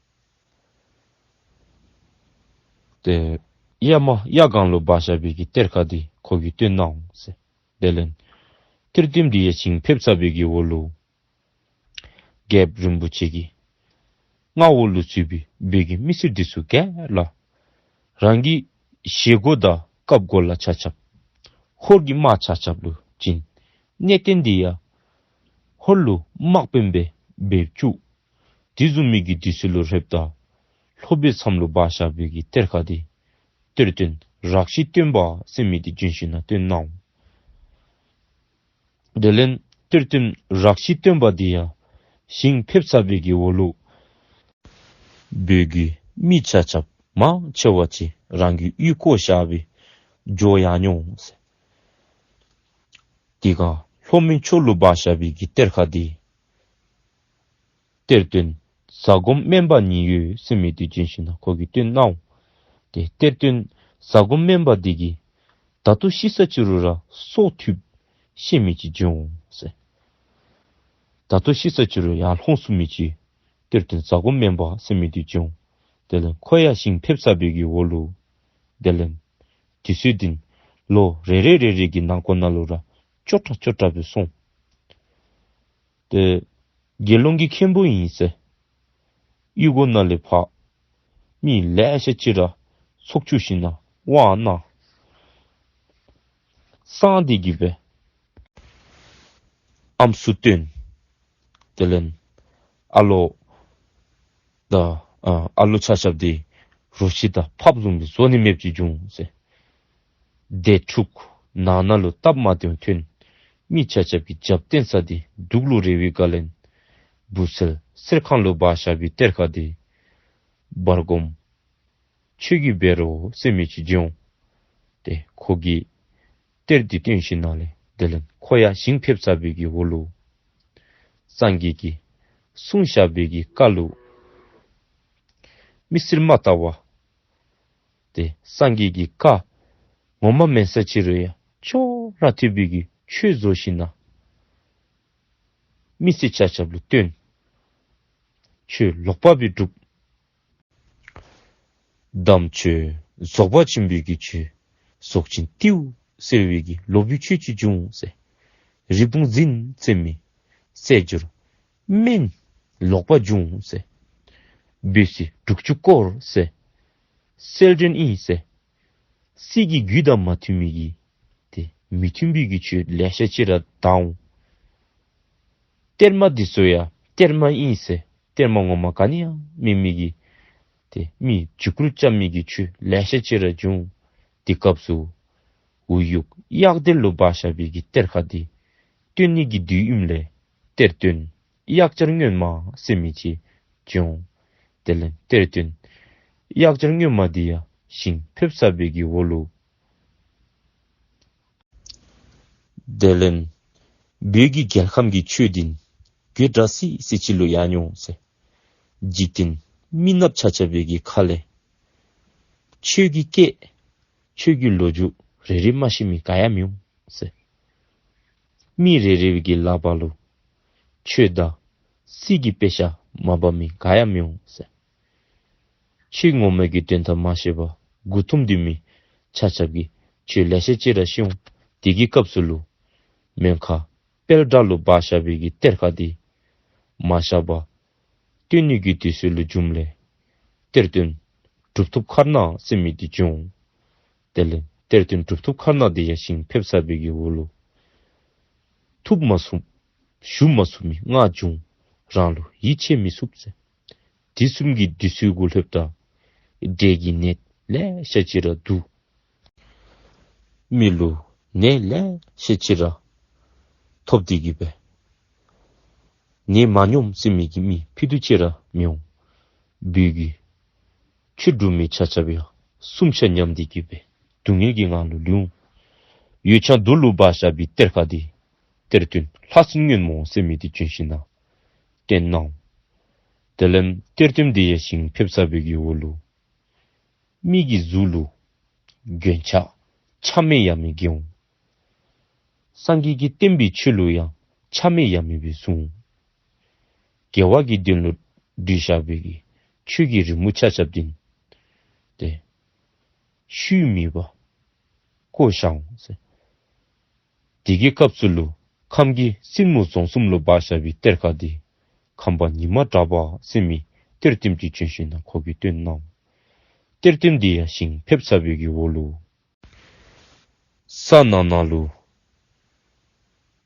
ཏེ་གཡའ་མ་གཡའ་སྒང་ལུ་འབག་བཞག་པའི་གི་གཏེར་ཁ་འདི་ཁོ་གིས་བཏོན་གནང་འོང་ཟེར། དེ་ལས་གཏེར་སྟོན་འདི་ཡང་ཞིང་ཕེབས་ཚར་བའི་གི་འོག་ལུ་རྒྱལཔོ་རིན་པོ་ཆེ་གི་མངའ་འོག་ལུ་ཚུད་པའི་བོད་ཀྱི་མི་སེར་འདི་ཚུ་ག་ར་རང་གི་བཞེས་སྒོ་དང་བཀབ་སྒོ་ལ་ཆ་ཁྱབ་ཧོར་གྱི་དམག་ཆ་ཁྱབ་ལུ་བྱིན། གནས་བརྟན་འདི་ཡང་ཧོར་ལུ་དམག་དཔོན་སྦེ་འབད་བཅུག། དེ་བཟུམ་མའི་གི་དུས་ཚོད་ལུ་རེབ་ད་ལྷོ་པའི་མཚམས་ལུ་འབག་བཞག་པའི་གི་གཏེར་ཁ་འདི་གཏེར་སྟོན་རཀྴི་སྟོན་པ་ཟེར་མི་འདི་བྱོན་ཞིནམ་ལས་བཏོན་གནང་འོང་། དེ་ལས་གཏེར་སྟོན་རཀྴི་སྟོན་པ་འདི་ཡང་ཞིང་ཕེབས་ཚར་བའི་གི་འོག་ལུ་བོད་ཀྱི་མི་ཆ་ཁྱབ་མང་ཆེ་བ་ཅིག་རང་གི་གཡུས་བཀོ་བཞག་སྦེ་འགྱོ་ཡར་འོང་ཟེར། དེ་སྒང་ལྷོ་མོན་ཕྱོགས་ལུ་འབག་བཞག་པའི་གི་གཏེར་ཁ་འདི་གཏེར་སྟོན་ཟ་སྒོམ་སྨན་པ་ཉི་འོད་ཟེར་མི་འདི་བྱོན་ཞིནམ་ལས་ཁོ་གིས་བཏོན་གནང་འོང་། ཏེ་གཏེར་སྟོན་ཟ་སྒོམ་སྨན་པ་འདི་གིས་ད་ལྟོ་ཤི་ས་ཅིག་རུང་ར་སྲོག་ཐུབ་ཤེས་མི་ཅིག་འབྱུང་འོང་ཟེར། ད་ལྟོ་ཤི་ས་ཅིག་རུང་ཡར་ལྷོང་ཚུགས་མི་ཅིག་གཏེར་སྟོན་ཟ་སྒོམ་སྨན་པ་ཟེར་མི་འདི་འབྱུང་འོང་། དེ་ལས་ཁོ་ཡང་ཞིང་ཕེབས་ཚར་བའི་གི་འོག་ལུ་དེ་ལས་དུས་ཚོད་འདི་ལོ་རེ་རེ་རེ་རེ་གི་ནང་འཁོད་ནང་ལུ་ར་ཅོག་འཐདཔ་ཅོག་འཐདཔ་སྦེ་སོང་། ཏེ་དགེ་སློང་གི་མཁན་པོ་ཨིན་ཟེར་གཡུས་སྒོ་ནང་ལས་ཕར་མི་ལེ་ཤ་ཅིག་ར་ཚོགས་བཅུག་ཞིནམ་ལས་དབང་གནང་། སངས་ཏེ་གི་སྦེ་ཨམ་སྲུ་བཏོན། དེ་ལས་ཨ་ལོ་དང་ཨ་ཨ་ལོ་ཆ་ཁྱབ་འདི་རོ་ཁྱི་དང་ཕགཔ་བཟུམ་སྦེ་བཟོ་ནི་མེདཔ་ཅིག་འབྱུང་འོང་ཟེར། དེ་འཁྲུགས། ནང་ན་ལུ་སྟབས་མ་བདེཝ་ཐོན། མི་ཆ་ཁྱབ་ཀྱིས་རྒྱབ་བརྟེན་ས་འདི་སྡུག་ལུ་རེ་བའི་སྒང་ལས་བུ་སེལ་གསེར་ཁང་ལུ་འབག་བཞག་པའི་གཏེར་ཁ་འདི་བར་སྒོམ་ཆོས་ཀྱི་བཻ་རོ་ཟེར་མི་ཅིག་འབྱུང་འོང་། ཏེ་ཁོ་གིས་གཏེར་འདི་བཏོན་ཞིནམ་ལས་དེ་ལས་ཁོ་ཡང་ཞིང་ཕེབས་ཚར་བའི་གི་འོག་ལུ་སངས་རྒྱས་ཀྱིས་གསུངས་བཞག་པའི་གི་བཀའ་ལུ་མི་སེར་མ་དག་པར་ཏེ་སངས་རྒྱས་ཀྱི་བཀའ་ངོ་མ་མེན་ས་ཅིག་རུང་ཡང་ཅོག་ར་འཐད་པའི་གི་ཆོས་བཟོ་ཞིནམ་ལས་མི་སེར་ཆ་ཁྱབ་ལུ་སྟོན། ཆོས་ལོག་པ་སྦེ་སྒྲུབ། དམ་ཆོས་རྫོགས་པ་ཆེན་པོའི་གི་ཆོས་རྫོགས་ཆེན་ཏེའུ་ཟེར་བའི་གི་ལོག་པའི་ཆོས་ཅིག་འབྱུང་འོང་ཟེར། རི་བོང་འཛིན་ཟེར་མི་རྩེད་འཇོར་སྨན་ལོག་པ་འབྱུང་འོང་ཟེར། འབོད་ཚིག་དྲུག་ཅུ་སྐོར་ཟེར། གསལ་སྒྲོན་ཨིན་ཟེར། སྲིད་ཀྱི་རྒྱུད་དང་མ་མཐུན་མི་གི་ཏེ་མི་མཐུན་པའི་གི་ཆོས་ལེ་ཤ་ཅིག་ར་དར་འོང་། གཏེར་མ་འདི་ཚུ་ཡང་གཏེར་མ་ཨིན་ཟེར་གཏེར་མ་ངོ་མ་ག་ནི་ཡང་མེད་མི་གི་ཏེ་མི་འཇིགས་སྐུལ་རྐྱབ་མི་གི་ཆོས་ལེ་ཤ་ཅིག་ར་འབྱུང་། དེ་སྐབས་སུ་འུ་ཡུག་གཡག་སྡེར་ལུ་འབག་བཞག་པའི་གི་གཏེར་ཁ་འདི་བཏོན་ནི་གི་དུས་ཨིནམ་ལས་གཏེར་སྟོན་གཡག་བྱར་སྔོན་མ་ཟེར་མི་ཅིག་འབྱུང་། དེ་ལས་གཏེར་སྟོན་གཡག་བྱར་སྔོན་མ་འདི་ཡང་ཞིང་ཕེབས་ཚར་བའི་གི་འོག་ལུ་དེ་ལས་བོད་ཀྱི་རྒྱལ་ཁམས་ཀྱི་ཆོས་འདི་གོད་འདྲ་སི་སི་ཅིག་ལུ་ཡར་འོང་ཟེར། འཇིག་རྟེན་མི་ནགཔ་ཆ་ཁྱབ་པའི་གི་ཁ་ལས་ཆོས་ཀྱི་སྐད་ཆོས་ཀྱི་ལོ་རྒྱུས་རེ་རེ་མ་ཤེས་མི་ག་ཡང་མི་འོང་ཟེར། མི་རེ་རེ་བའི་གི་ལག་པ་ལུ་ཆོས་དང་སྲིད་ཀྱི་དཔེ་ཆ་མ་འབག་མི་ག་ཡང་མི་འོང་ཟེར། ཆོས་ངོ་མ་གི་དོན་དག་མ་ཤེས་པར་མགུ་འཐོམས་སྡོད་མི་ཆ་ཁྱབ་ཀྱིས་ཆོས་ལེ་ཤ་ཅིག་ར་ཤེས་འོང་། དེ་གི་སྐབས་སུ་ལུ་མོན་ཁ་དཔལ་བྲག་ལུ་འབག་བཞག་པའི་གི་གཏེར་ཁ་འདི་མ་བཞག་པར་བཏོན་ནི་གི་དུས་ཚོད་ལུ་འབྱུངམ་ལས་གཏེར་སྟོན་གྲུབ་ཐོབ་མཁར་ནག་ཟེར་མི་འདི་བྱོན་འོང་། དེ་ལས་གཏེར་སྟོན་གྲུབ་ཐོབ་མཁར་ནང་དེ་ཡང་ཞིང་ཕེབས་ཚར་བའི་གི་འོག་ལུ། ཐུབ་མ་ཚུགས། ཞུ་མ་ཚུགས་མི་ང་བྱུང་། རང་ལུ་ཡིད་ཆེས་མི་ཚུགས་ཟེར། དེ་བཟུམ་གྱི་དུས་ཚོད་གུ་ལྷོདཔ་ད། འདྲེ་གི་ནད་ལེ་ཤ་ཅིག་ར་འདུག། མི་ལུ་ནད་ལེ་ཤ་ཅིག་ར་ཐོབ་སྟེ་གི་སྦེ། ནད་མ་སྙོམས་ཟེར་མི་གི་མི་ཕུད་རྡོག་ཅིག་ར་མི་འོང་། བོད་ཀྱི་ཆོས་སྒྲུབ་མི་ཆ་ཁྱབ་ཡང་སྲུང་ཆ་ཉམས་ཏེ་གི་སྦེ་སྡུག་བསྔལ་གྱི་ངང་ལུ་ལུས་འོང་། ཡུལ་བྱང་རྡོ་ལུ་སྦ་བཞག་པའི་གཏེར་ཁ་དེ། གཏེར་སྟོན་ལྷ་སྲིན་སྔོན་མོ་ཟེར་མི་དེ་བྱོན་ཞིནམ་ན་བཏོན་གནང་འོང་། དེ་ལས་གཏེར་སྟོན་དེ་ཡང་ཞིང་ཕེབས་ཚར་བའི་གི་འོག་ལུ། མི་གི་གཟུགས་ལུ་མགོན་ཆགས་ཆགས་མེད་ཡ་མེད་གྱི་འོང་། སངས་རྒྱས་ཀྱིས་བསྟན་པའི་ཆོས་ལུ་ཡང་ཆགས་མེད་ཡ་མེད་སྦེ་གསུངས། དགེ་བ་གི་དོན་ལུ་བསྒྲུབས་བཞག་པའི་གི་ཆོས་ཀྱི་རི་མོ་ཆ་ཁྱབ་དེ་ཏེ་ཤུལ་མེད་པར་བཀོ་བཞག་འོང་ཟེར། དེ་གི་སྐབས་སུ་ལུ་ཁམས་ཀྱི་སྲིན་མོ་རྫོང་གསུམ་ལུ་སྦ་བཞག་པའི་གཏེར་ཁ་དེ་ཁམས་པ་ཉི་མ་གྲགས་པ་ཟེར་མི་གཏེར་སྟོན་དེ་བྱོན་ཞིནམ་ན་ཁོ་གིས་བཏོན་གནང་། གཏེར་སྟོན་དེ་ཡང་ཞིང་ཕེབས་ཚར་བའི་གི་འོག་ལུ། ས་ནང་ན་ལུ་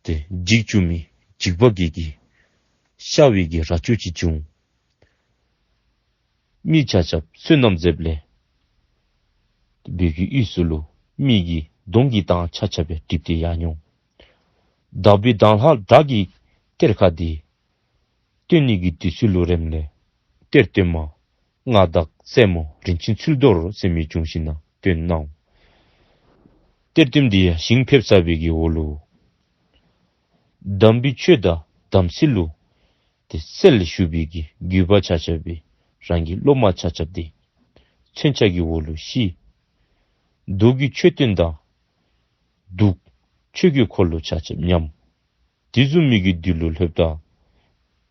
ཏེ་འཇིགས་བཅུག་མི་འཇིགས་པ་གི་གི་ཤ་བའི་གི་རྭ་ཅོ་ཅིག་བྱུང་། མི་ཆ་ཁྱབ་བསོད་ནམས་མཛདཔ་ལས་བོད་ཀྱི་དབུས་སུ་ལུ་མི་གི་གདོང་གི་མདངས་ཆ་ཁྱབ་སྦེ་འགྲིབ་སྟེ་ཡར་འགྱོ་འོང་། དག་པའི་གདན་ལྷ་བྲག་གི་གཏེར་ཁ་དེ་བཏོན་ནི་གི་དུས་ཚོད་ལུ་རནམ་ལས་གཏེར་སྟོན་མ་མངའ་བདག་སྲས་མོ་རིན་ཆེན་ཚུལ་རྡོར་ཟེར་མི་བྱོན་ཞིནམ་ན་བཏོན་གནང་། གཏེར་སྟོན་དེ་ཡང་ཞིང་ཕེབས་ཚར་བའི་གི་འོག་ལུ། དམ་པའི་ཆོས་དང་དམ་ཚིག་ལུ་ཏེ་གསལ་ཞུ་བའི་གི་རྒྱུད་པ་ཆ་ཁྱབ་སྦེ་རང་གི་སློབ་མ་ཆ་ཁྱབ་དེ་མཚོན་ཆ་གི་འོག་ལུ་བཤེད། མདོ་གི་མཆོད་རྟེན་དང་གདུགས་ཆོས་ཀྱི་འཁོར་ལོ་ཆ་ཁྱབ་ཉམས། དེ་བཟུམ་མའི་གི་དུས་ལུ་ལྷོདཔ་ད་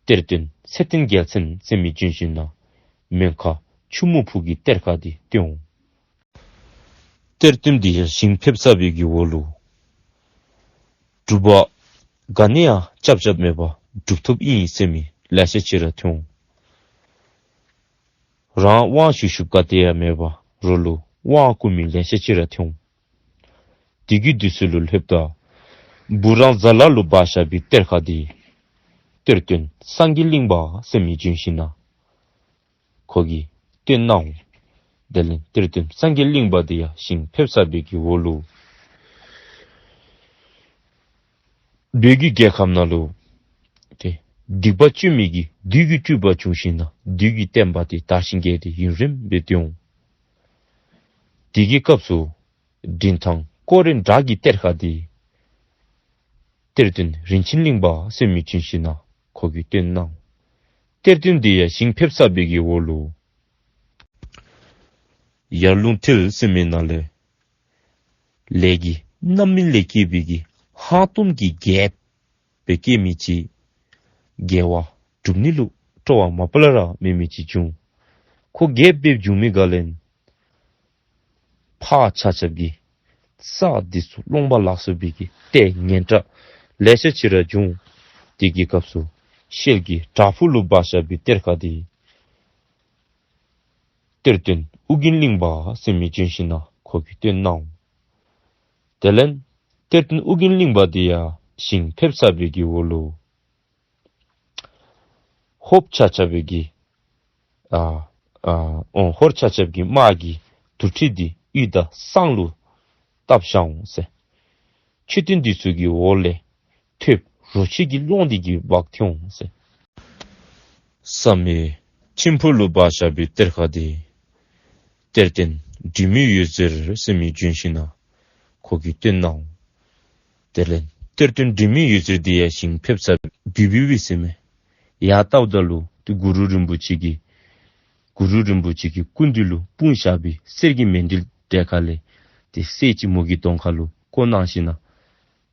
གཏེར་སྟོན་ཚེ་བརྟན་རྒྱལ་མཚན་ཟེར་མི་བྱོན་ཞིནམ་ན་མོན་ཁ་ཆུ་སྨུག་ཕུག་གི་གཏེར་ཁ་དེ་བཏོན་འོང་། གཏེར་སྟོན་དེ་ཡང་ཞིང་ཕེབས་ཚར་བའི་གི་འོག་ལུ། སྒྲུབ་པ་ག་ནི་ཡང་རྐྱབ་རྐྱབ་མེད་པར་གྲུབ་ཐོབ་ཨིན་ཟེར་མི་ལེ་ཤ་ཅིག་ར་ཐོན་འོང་། རང་དབང་ཞུ་ཞུཝ་ག་ཏེ་ཡང་མེད་པར་རོགས་ལུ་དབང་བསྐུར་མི་ལེ་ཤ་ཅིག་ར་ཐོན་འོང་། དེ་གི་དུས་ཚོད་ལུ་ལྷོདཔ་ད་འབུ་རང་ཟ་ལ་ལུ་སྦ་བཞག་པའི་གཏེར་ཁ་དེ་གཏེར་སྟོན་སངས་རྒྱས་གླིང་པ་ཟེར་མི་བྱོན་ཞིནམ་ན་ཁོ་གིས་བཏོན་གནང་འོང་། དེ་ལས་གཏེར་སྟོན་སངས་རྒྱས་གླིང་པ་དེ་ཡང་ཞིང་ཕེབས་ཚར་བའི་གི་འོག་ལུ། བོད་ཀྱི་རྒྱལ་ཁམས་ནང་ལུ་ཏེ་སྡིག་པ་བཅོས་མི་གི་བདུད་ཀྱི་སྤྲུལ་པ་བྱུང་ཞིནམ་ན་བདུད་ཀྱི་བསྟན་པ་དེ་དར་ཞིང་རྒྱས་ཏེ་ཡུན་རིངམོ་སྦེ་སྡོད་འོང་། དེ་གི་སྐབས་སུ་འབྲིང་ཐང་ཀོ་རེ་བྲག་གི་གཏེར་ཁ་དེ་གཏེར་སྟོན་རིན་ཆེན་གླིང་པ་ཟེར་མི་བྱོན་ཞིནམ་ན་ཁོ་གིས་བཏོན་གནང་། གཏེར་སྟོན་དེ་ཡང་ཞིང་ཕེབས་ཚར་བའི་གི་འོག་ལུ་ཡར་ཀླུང་མཐིལ་ཟེར་མི་ནང་ལས་ལས་ཀྱི་རྣམ་སྨིན་ལས་སྐྱེས་པའི་གི་ཧང་སྟོང་གི་རྒྱལཔོ་སྦེ་སྐྱེས་མི་ཅིག། དགེ་བ་སྒྲུབ་ནི་ལུ་སྤྲོ་བ་མ་པ་ལས་ར་མེད་མི་ཅིག་བྱུང་། ཁོ་རྒྱལཔོ་སྦེ་བྱུང་མི་ག་ལས་ཕར་ཆ་ཁྱབ་ཀྱིས་ས་འདི་ཚུ་སློང་པ་ལ་སོགས་པའི་གི་ལྟས་ངན་དྲགས་ལེ་ཤ་ཅིག་ར་བྱུང་། དེ་གི་སྐབས་སུ་ཤེལ་གྱི་བྲག་ཕུག་ལུ་སྦ་བཞག་པའི་གཏེར་ཁ་དེ་གཏེར་སྟོན་ཨོ་རྒྱན་གླིང་པ་ཟེར་མི་བྱོན་ཞིནམ་ན་ཁོ་གིས་བཏོན་གནང་། དེ་ལས་གཏེར་སྟོན་ཨོ་རྒྱན་གླིང་པ་དེ་ཡང་ཞིང་ཕེབས་ཚར་བའི་གི་འོག་ལུ་ཧོར་ཆ་ཁྱབ་ཀྱི་ཨ་ཨ་ཨོ་ཧོར་ཆ་ཁྱབ་ཀྱི་དམག་གི་དུར་ཁྲོད་དེ་གཡུས་དང་ས་ལུ་བཏབ་བཞག་འོང་ཟེར། མཆོད་རྟེན་འདི་ཚུ་གི་འོག་ལས་ཐོདཔ་རོ་ཁྱི་གི་སློང་དེ་གི་འབག་ཐོན་འོང་ཟེར། བསམ་ཡས་མཆིམས་ཕུ་ལུ་སྦ་བཞག་པའི་གཏེར་ཁ་དེ་གཏེར་སྟོན་དྲི་མེད་འོད་ཟེར་ཟེར་མི་བྱོན་ཞིནམ་ན་ཁོ་གིས་བཏོན་གནང་། དེ་ལས་གཏེར་སྟོན་དྲི་མེད་འོད་ཟེར་དེ་ཡང་ཞིང་ཕེབས་ས་བི་བི་བི་ཟེར་མི་ཡར་བལྟཝ་ད་ལུ་ཏེ་གུ་རུ་རིན་པོ་ཆེ་གི་གུ་རུ་རིན་པོ་ཆེ་གི་སྐུ་མདུན་ལུ་སྤུངས་བཞག་པའི་གསེར་གྱི་མཎྜལ་གྲལ་ཁ་ལས་ཏེ་གསེར་ཅིག་མོ་གི་གདོང་ཁ་ལུ་བཀོ་གནང་ཞིནམ་ན་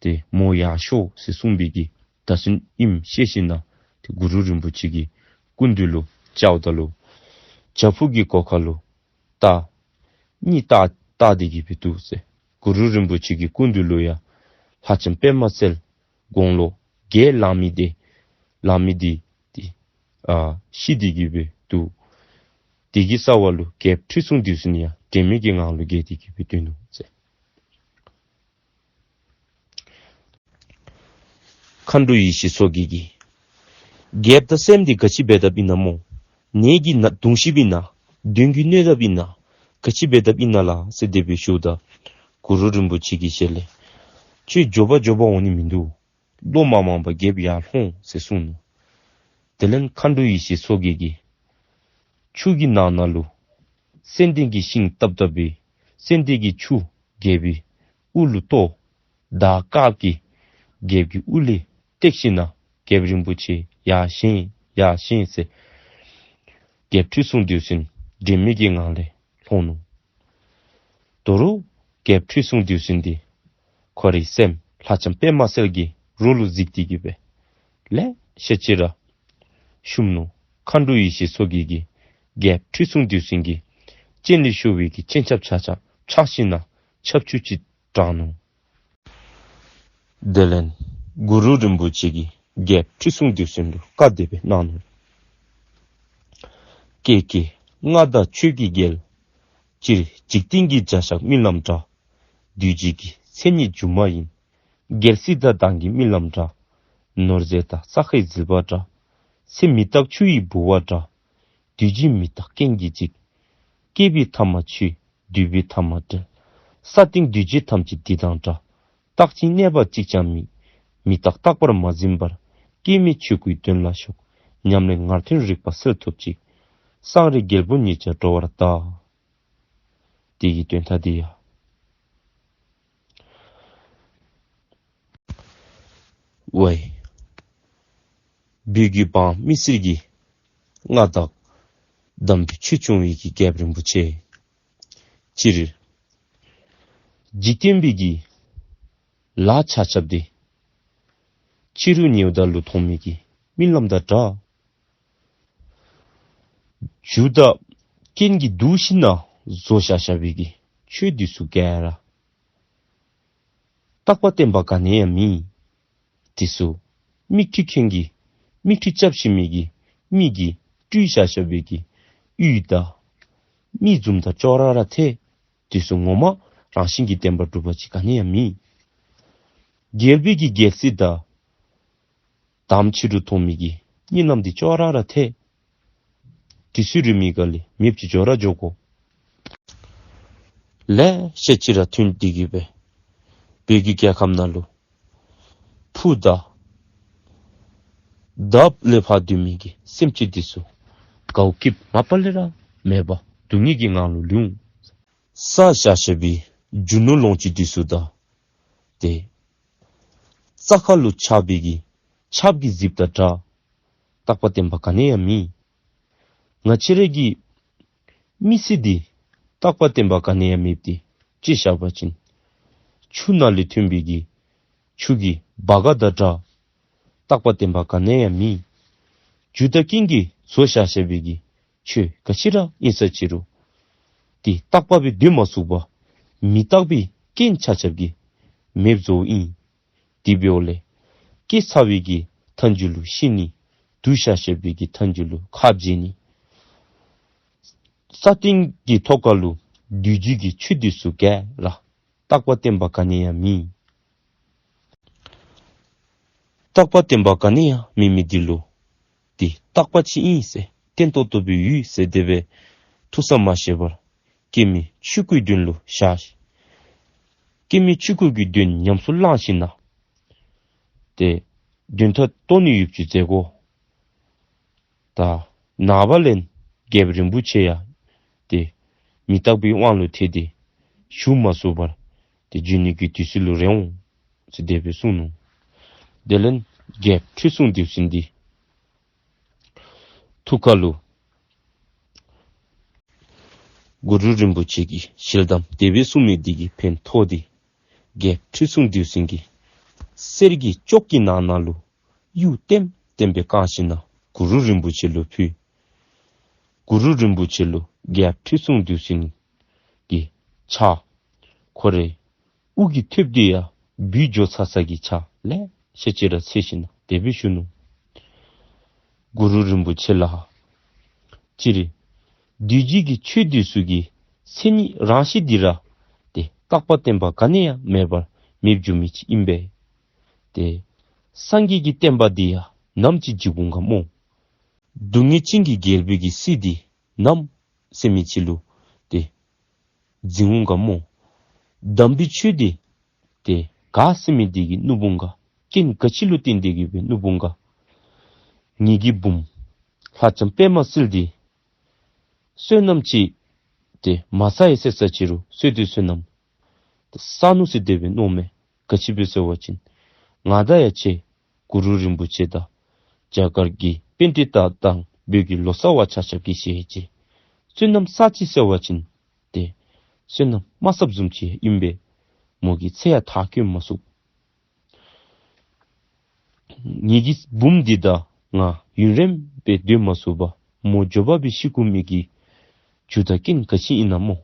ཏེ་མོ་ཡར་ཤོག་ཟེར་གསུངས་པའི་གི་བརྡ་མཚོན་ཨིནམ་ཤེས་ཞིནམ་ན་ཏེ་གུ་རུ་རིན་པོ་ཆེ་གི་སྐུ་མདུན་ལུ་བཅརཝ་ད་ལུ་བྱག་ཕུག་གི་སྒོ་ཁ་ལུ་རྟ་གཉིས་བཏགས་བཏགས་ཏེ་གི་སྦེ་འདུག་ཟེར། གུ་རུ་རིན་པོ་ཆེ་གི་སྐུ་མདུན་ལུ་ཡང་ལྷ་ལྕམ་པདྨ་གསལ་དགུང་ལོ་བརྒྱད་ལང་མི་དེ་ལང་མི་དེ་ཏེ་ཨ་ཤི་སྟེ་གི་སྦེ་འདུག། དེ་གི་རྩ་བ་ལུ་རྒྱལཔོ་ཁྲི་སྲོང་ལྡེའུ་བཙན་ཡང་དྲན་མེད་ཀྱི་ངང་ལུ་འགྱེལ་ཏེ་གི་སྦེ་སྡོད་ནུག་ཟེར། མཁའ་འགྲོ་ཡེ་ཤེས་མཚོ་རྒྱལ་གྱིས། རྒྱལཔོ་ད་སེམས་འདི་ག་ཅི་འབད་དཔ་ཨིན་ན་སྨོ། ནད་ཀྱིས་ན་གདུང་ཤིཝ་ཨིན་ན། གདོན་གྱིས་གནོད་དཔ་ཨིན་ན། ག་ཅི་འབད་དཔ་ཨིན་ན་ལགས་ཟེར་དེ་སྦེ་ཞུཝ་ད། གུ་རུ་རིན་པོ་ཆེ་གི་ཞལ་ལས། ཁྱོད་མགྱོགས་པ་མགྱོགས་པ་འོང་ནི་མིན་འདུག། བློ་མ་མང་པར་རྒྱལཔོ་ཡར་ལྷོང་ཟེར་གསུངས་ནུག། དེ་ལས་མཁའ་འགྲོ་ཡེ་ཤེས་མཚོ་རྒྱལ་གྱིས། ཆུ་གི་ནང་ན་ལུ་ཙན་དན་གྱི་ཤིང་བཏབ་བཏབ་སྦེ་ཙན་དན་གྱི་ཆུ་རྒྱལ་པོའི་དབུ་ལུ་གཏོར། དར་དཀརཔོ་གིས་རྒྱལཔོ་གི་དབུ་ལས་བཏེགས་ཞིནམ་ལས་རྒྱལཔོ་རིན་པོ་ཆེ་ཡར་བཞེངས་ཡར་བཞེངས་ཟེར་རྒྱལཔོ་ཁྲི་སྲོང་ལྡེའུ་བཙན་དྲན་མེད་ཀྱི་ངང་ལས་ལྷོང་ནུག། དོ་རུང་རྒྱལཔོ་ཁྲི་སྲོང་ལྡེའུ་བཙན་འདི་ཁོ་རའི་སྲསམོ་ལྷ་ལྕམ་པདྨ་གསལ་གྱི་རོ་ལུ་གཟིགས་ཏེ་གི་སྦེ་ལེ་ཤ་ཅིག་ར་བཤུམས་ནུག། མཁའ་འགྲོ་ཡེ་ཤེས་མཚོ་རྒྱལ་གྱིས་རྒྱལཔོ་ཁྲི་སྲོང་ལྡེའུ་བཙན་གྱི་སྤྱན་ལས་ཤོར་བའི་གི་སྤྱན་ཆབ་ཆ་ཁྱབ་འཕྱགས་ཞིནམ་ལས་ཆབ་ཆུ་ཅིག་དྲངས་ནུག། དེ་ལས་གུ་རུ་རིན་པོ་ཆེ་གིས་རྒྱལཔོ་ཁྲི་སྲོང་ལྡེའུ་བཙན་ལུ་བཀའ་དེ་སྦེ་གནང་ནུག། ཀྱེ་ཀྱེ་མངའ་བདག་ཆོས་ཀྱི་རྒྱལ། སྤྱིར་འཇིག་རྟེན་གྱི་བྱ་བཞག་རྨི་ལམ་འདྲ། འདུས་བྱས་ཀྱི་མཚན་ཉིད་སྒྱུ་མ་ཡིན། རྒྱལ་སྲིད་དང་མདངས་ཀྱི་རྨི་ལམ་འདྲ། ནོར་རྫས་དང་ས་གའི་ཟིལ་པ་འདྲ། ཚེ་མི་རྟག་ཆུ་ཡི་ལྦུ་བ་འདྲ། དུས་རྒྱུན་མི་རྟག་རྐྱེན་གྱིས་འཇིག། སྐྱེས་པའི་ཐ་མ་ཆོས། འདུས་པའི་ཐ་མ་བྲལ། ས་སྟེང་འདུས་བྱས་ཐམས་ཅད་འདི་དང་འདྲ། རྟག་ཅིང་གནས་པ་གཅིག་ཀྱང་མེད། མི་རྟག་རྟག་པར་མ་འཛིན་པར། སྐྱེ་མེད་ཆོས་སྐུའི་དོན་ལ་ཞོག། ཉམས་ལེན་ངར་ཐོན་རིག་པ་གསལ་ཐོབ་ཅིག། སངས་རྒྱས་རྒྱལ་པོ་ཉིད་ཀྱང་འགྲོ་བར་གདའ། དེ་གི་དོན་དག་འདི་ཡང་ཝའི་བོད་ཀྱི་འབངས་མི་སེར་གྱི་མངའ་བདག་དམ་པའི་ཆོས་སྐྱོང་བའི་གི་རྒྱལཔོ་རིན་པོ་ཆེ། སྤྱིར་འཇིག་རྟེན་པའི་གི་ལཱ་ཆ་ཁྱབ་འདི་ཕྱི་རུ་ཉེ་བ་དག་ལུ་མཐོང་མི་གི་རྨི་ལམ་དང་འདྲ། རྒྱུ་དང་རྐྱེན་གྱིས་བསྡུ་ཞིནམ་ལས་བཟོ་བཞག་བཞག་པའི་གི་ཆོས་འདི་ཚུ་ག་ར་རྟག་པ་བརྟན་པ་ག་ནི་ཡང་མེད། དེ་ཚུ་མིག་འཕྲུལ་མཁན་གྱིས་མིག་འཕྲུལ་རྐྱབ་ཤེས་མི་གི་མི་གིས་སྤྲུལ་བཞག་བཞག་པའི་གི་གཡུས་དང་མི་བཟུམ་དང་ཅོག་ར་ར་འཐད། དེ་ཚུ་ངོ་མ་རང་བཞིན་གྱིས་བརྟན་པ་གྲུབ་པ་ཅིག་ག་ནི་ཡང་མེད། རྒྱལ་པོའི་གི་རྒྱལ་སྲིད་དང་དམ་ཕྱི་རུ་མཐོང་མི་གི་གཉིད་ལམ་འདི་ཅོག་ར་ར་འཐད། དེ་ཚུ་རིག་མི་ག་ལས་མེདཔ་ཅིག་འགྱོ་ར་འགྱོ་དགོ། ལེ་ཤ་ཅིག་ར་ཐོན་ཏེ་གི་སྦེ་བོད་ཀྱི་རྒྱལ་ཁམས་ནང་ལུ་ཕུ་དང་དབུ་ལས་ཕར་སྡོད་མི་གི་སེམས་ཅན་འདི་ཚུ་དགའཝ་སྐྱིདཔ་མ་པ་ལས་ར་མེད་པར་སྡུག་བསྔལ་གྱི་ངང་ལུ་ལུས་འོང་། བསགས་བཞག་བཞག་པའི་རྒྱུ་ནོར་ལོངས་སྤྱོད་འདི་ཚུ་དང་ཏེ་རྩྭ་ཁ་ལུ་ཆགས་པའི་གི་ཆརཔ་གི་རྫིབ་དང་འདྲ། རྟག་པ་བརྟན་པ་ག་ནི་ཡང་མེད། ང་བཅས་ར་གི་མི་ཚེ་འདི་རྟག་པ་བརྟན་པ་ག་ནི་ཡང་མེདཔ་འདི་དཔྱེ་བཞག་པ་ཅིན་ཆུ་ནང་ལས་ཐོན་པའི་གི་ཆུ་གི་བ་ག་དང་འདྲ། རྟག་པ་བརྟན་པ་ག་ནི་ཡང་མེད། རྒྱུ་དང་རྐྱེན་གྱིས་བཟོ་བཞག་བཞག་པའི་གི་ཆོས་ག་ཅི་ར་ཨིན་ས་ཅི་རུང་ཏེ་རྟག་པ་སྦེ་སྡོད་མ་ཚུགས་པར་མི་རྟག་པའི་རྐྱེན་ཆ་ཁྱབ་ཀྱིས་མེདཔ་བཟོཝ་ཨིན། དེ་འབདཝ་ལས་སྐྱེས་ཚར་བའི་གི་མཐའ་མཇུག་ལུ་ཤི་ནི། འདུས་བཞག་བཞག་པའི་གི་མཐའ་མཇུག་ལུ་ཁ་འབྱེ་ནི། ས་སྟེང་གི་ཐོག་ཁ་ལུ་འདུས་བྱས་ཀྱི་ཆོས་འདི་ཚུ་ག་ར་རྟག་པ་བརྟན་པ་ག་ནི་ཡང་མེད། རྟག་པ་བརྟན་པ་ག་ནི་ཡང་མེད་མི་འདི་ལུ་ཏེ་རྟག་པ་ཅིག་ཨིན་ཟེར་བརྟན་ཏོག་ཏོ་སྦེ་ཡོད་ཟེར་དེ་སྦེ་ཐུགས་བསམ་མ་བཞེས་པར་སྐྱེ་མེད་ཆོས་སྐུའི་དོན་ལུ་བཞག། སྐྱེ་མེད་ཆོས་སྐུ་གི་དོན་ཉམས་སུ་བླངས་ཞིནམ་ལས་ཏེ་དོན་དག་རྟོགས་ནི་ཡོདཔ་ཅིག་མཛད་དགོ། ད་ནངས་པ་ལས་རྒྱལཔོ་རིན་པོ་ཆེ་ཡང་ཏེ་མི་རྟག་པའི་དབང་ལུ་ཐལ་ཏེ་བཞུགས་མ་ཚུགས་པར་ཏེ་འབྱོན་ནི་གི་དུས་ཚོད་ལུ་རན་འོང་ཟེར་དེ་སྦེ་གསུངས་ནུག། དེ་ལས་རྒྱལཔོ་ཁྲི་སྲོང་ལྡེའུ་བཙན་འདི་ཐུགས་ཁ་ལུ་གུ་རུ་རིན་པོ་ཆེ་གི་ཞལ་གདམས་དེ་སྦེ་གསུངས་མི་འདི་གིས་ཕན་ཐོགས་ཏེ་རྒྱལཔོ་ཁྲི་སྲོང་ལྡེའུ་བཙན་གྱིས་གསེར་གྱི་ཅོག་གི་ནང་ན་ལུ་གཡུ་ལྟེམ་ལྟེམ་སྦེ་བཀང་ཞིནམ་ལས་གུ་རུ་རིན་པོ་ཆེ་ལུ་ཕུལ། གུ་རུ་རིན་པོ་ཆེ་ལུ་རྒྱལཔོ་ཁྲི་སྲོང་ལྡེའུ་བཙན་གྱི་ཕྱག་ཁོ་རའི་དབུ་གི་ཐོདཔ་འདི་ཡང་འབུད་འགྱོ་ཚར་ཚར་གྱི་ཕྱག་ལེ་ཤ་ཅིག་ར་འཚལ་ཞིནམ་ལས་དེ་སྦེ་ཞུ་ནུག། གུ་རུ་རིན་པོ་ཆེ་ལགས། སྤྱིར་ འདུས་བྱས་ཀྱི་ཆོས་འདི་ཚུ་གི་མཚན་ཉིད་རང་བཞིན་འདི་ར་ཏེ་རྟག་པ་བརྟན་པ་ག་ནི་ཡང་མེད་པར་མེདཔ་འགྱོ་མི་ཅིག་ཨིན་པས། ཏེ་སངས་རྒྱས་ཀྱི་བསྟན་པ་འདི་ཡང་ནམ་ཅིག་འཇིག་འོང་ག་མོ། སྡུག་བསྔལ་ཅན་གྱི་རྒྱལ་པོའི་གི་སྲིད་འདི་ནམ་ཟེར་མི་ཅིག་ལུ་ཏེ་འཛིན་འོང་ག་མོ། དམ་པའི་ཆོས་འདི་ཏེ་ག་ཟེར་མི་འདི་གིས་བསྣུབ་འོང་ག། རྐྱེན་ག་ཅི་ལུ་བརྟེན་ཏེ་གིས་སྦེ་བསྣུབ་འོང་ག། ངེ་གི་བུམོ་ལྷ་ལྕམ་པདྨ་གསལ་འདི་བསོད་ནམས་ཅིག་ཏེ་མ་བསགས་ཡི་ཟེར་ས་ཅིག་རུང་བསོད་སྡེ་བསོད་ནམས་ཏེ་བསགས་ནུག་ཟེར་དེ་སྦེ་མནོཝ་མས། ག་ཅི་སྦེ་ཟེར་བ་ཅིན་ང་དང་ཡང་ཁྱེད་གུ་རུ་རིན་པོ་ཆེ་དང་རྒྱ་གར་གྱི་པཎྜི་ཏ་དང་བོད་ཀྱི་ལོ་ཙཱ་བ་ཆ་ཁྱབ་ཀྱིས་ཞལ་བཞེས། བསོད་ནམས་བསགས་ཅི་ཟེར་བ་ཅིན་ཏེ་བསོད་ནམས་མ་བསགསཔ་བཟུམ་ཅིག་ཨིན་པས། མོ་གི་ཚེ་ཡང་མཐར་འཁྱོལ་མ་ཚུགས། ངེ་གི་བུམོ་འདི་དང་ང་ཡུན་རིངམོ་སྦེ་སྡོད་མ་ཚུགས་པར་མོ་མགྱོགས་པ་སྦེ་ཤི་འགྱོ་མི་གི་རྒྱུ་དང་རྐྱེན་ག་ཅི་ཨིན་ན་མོ།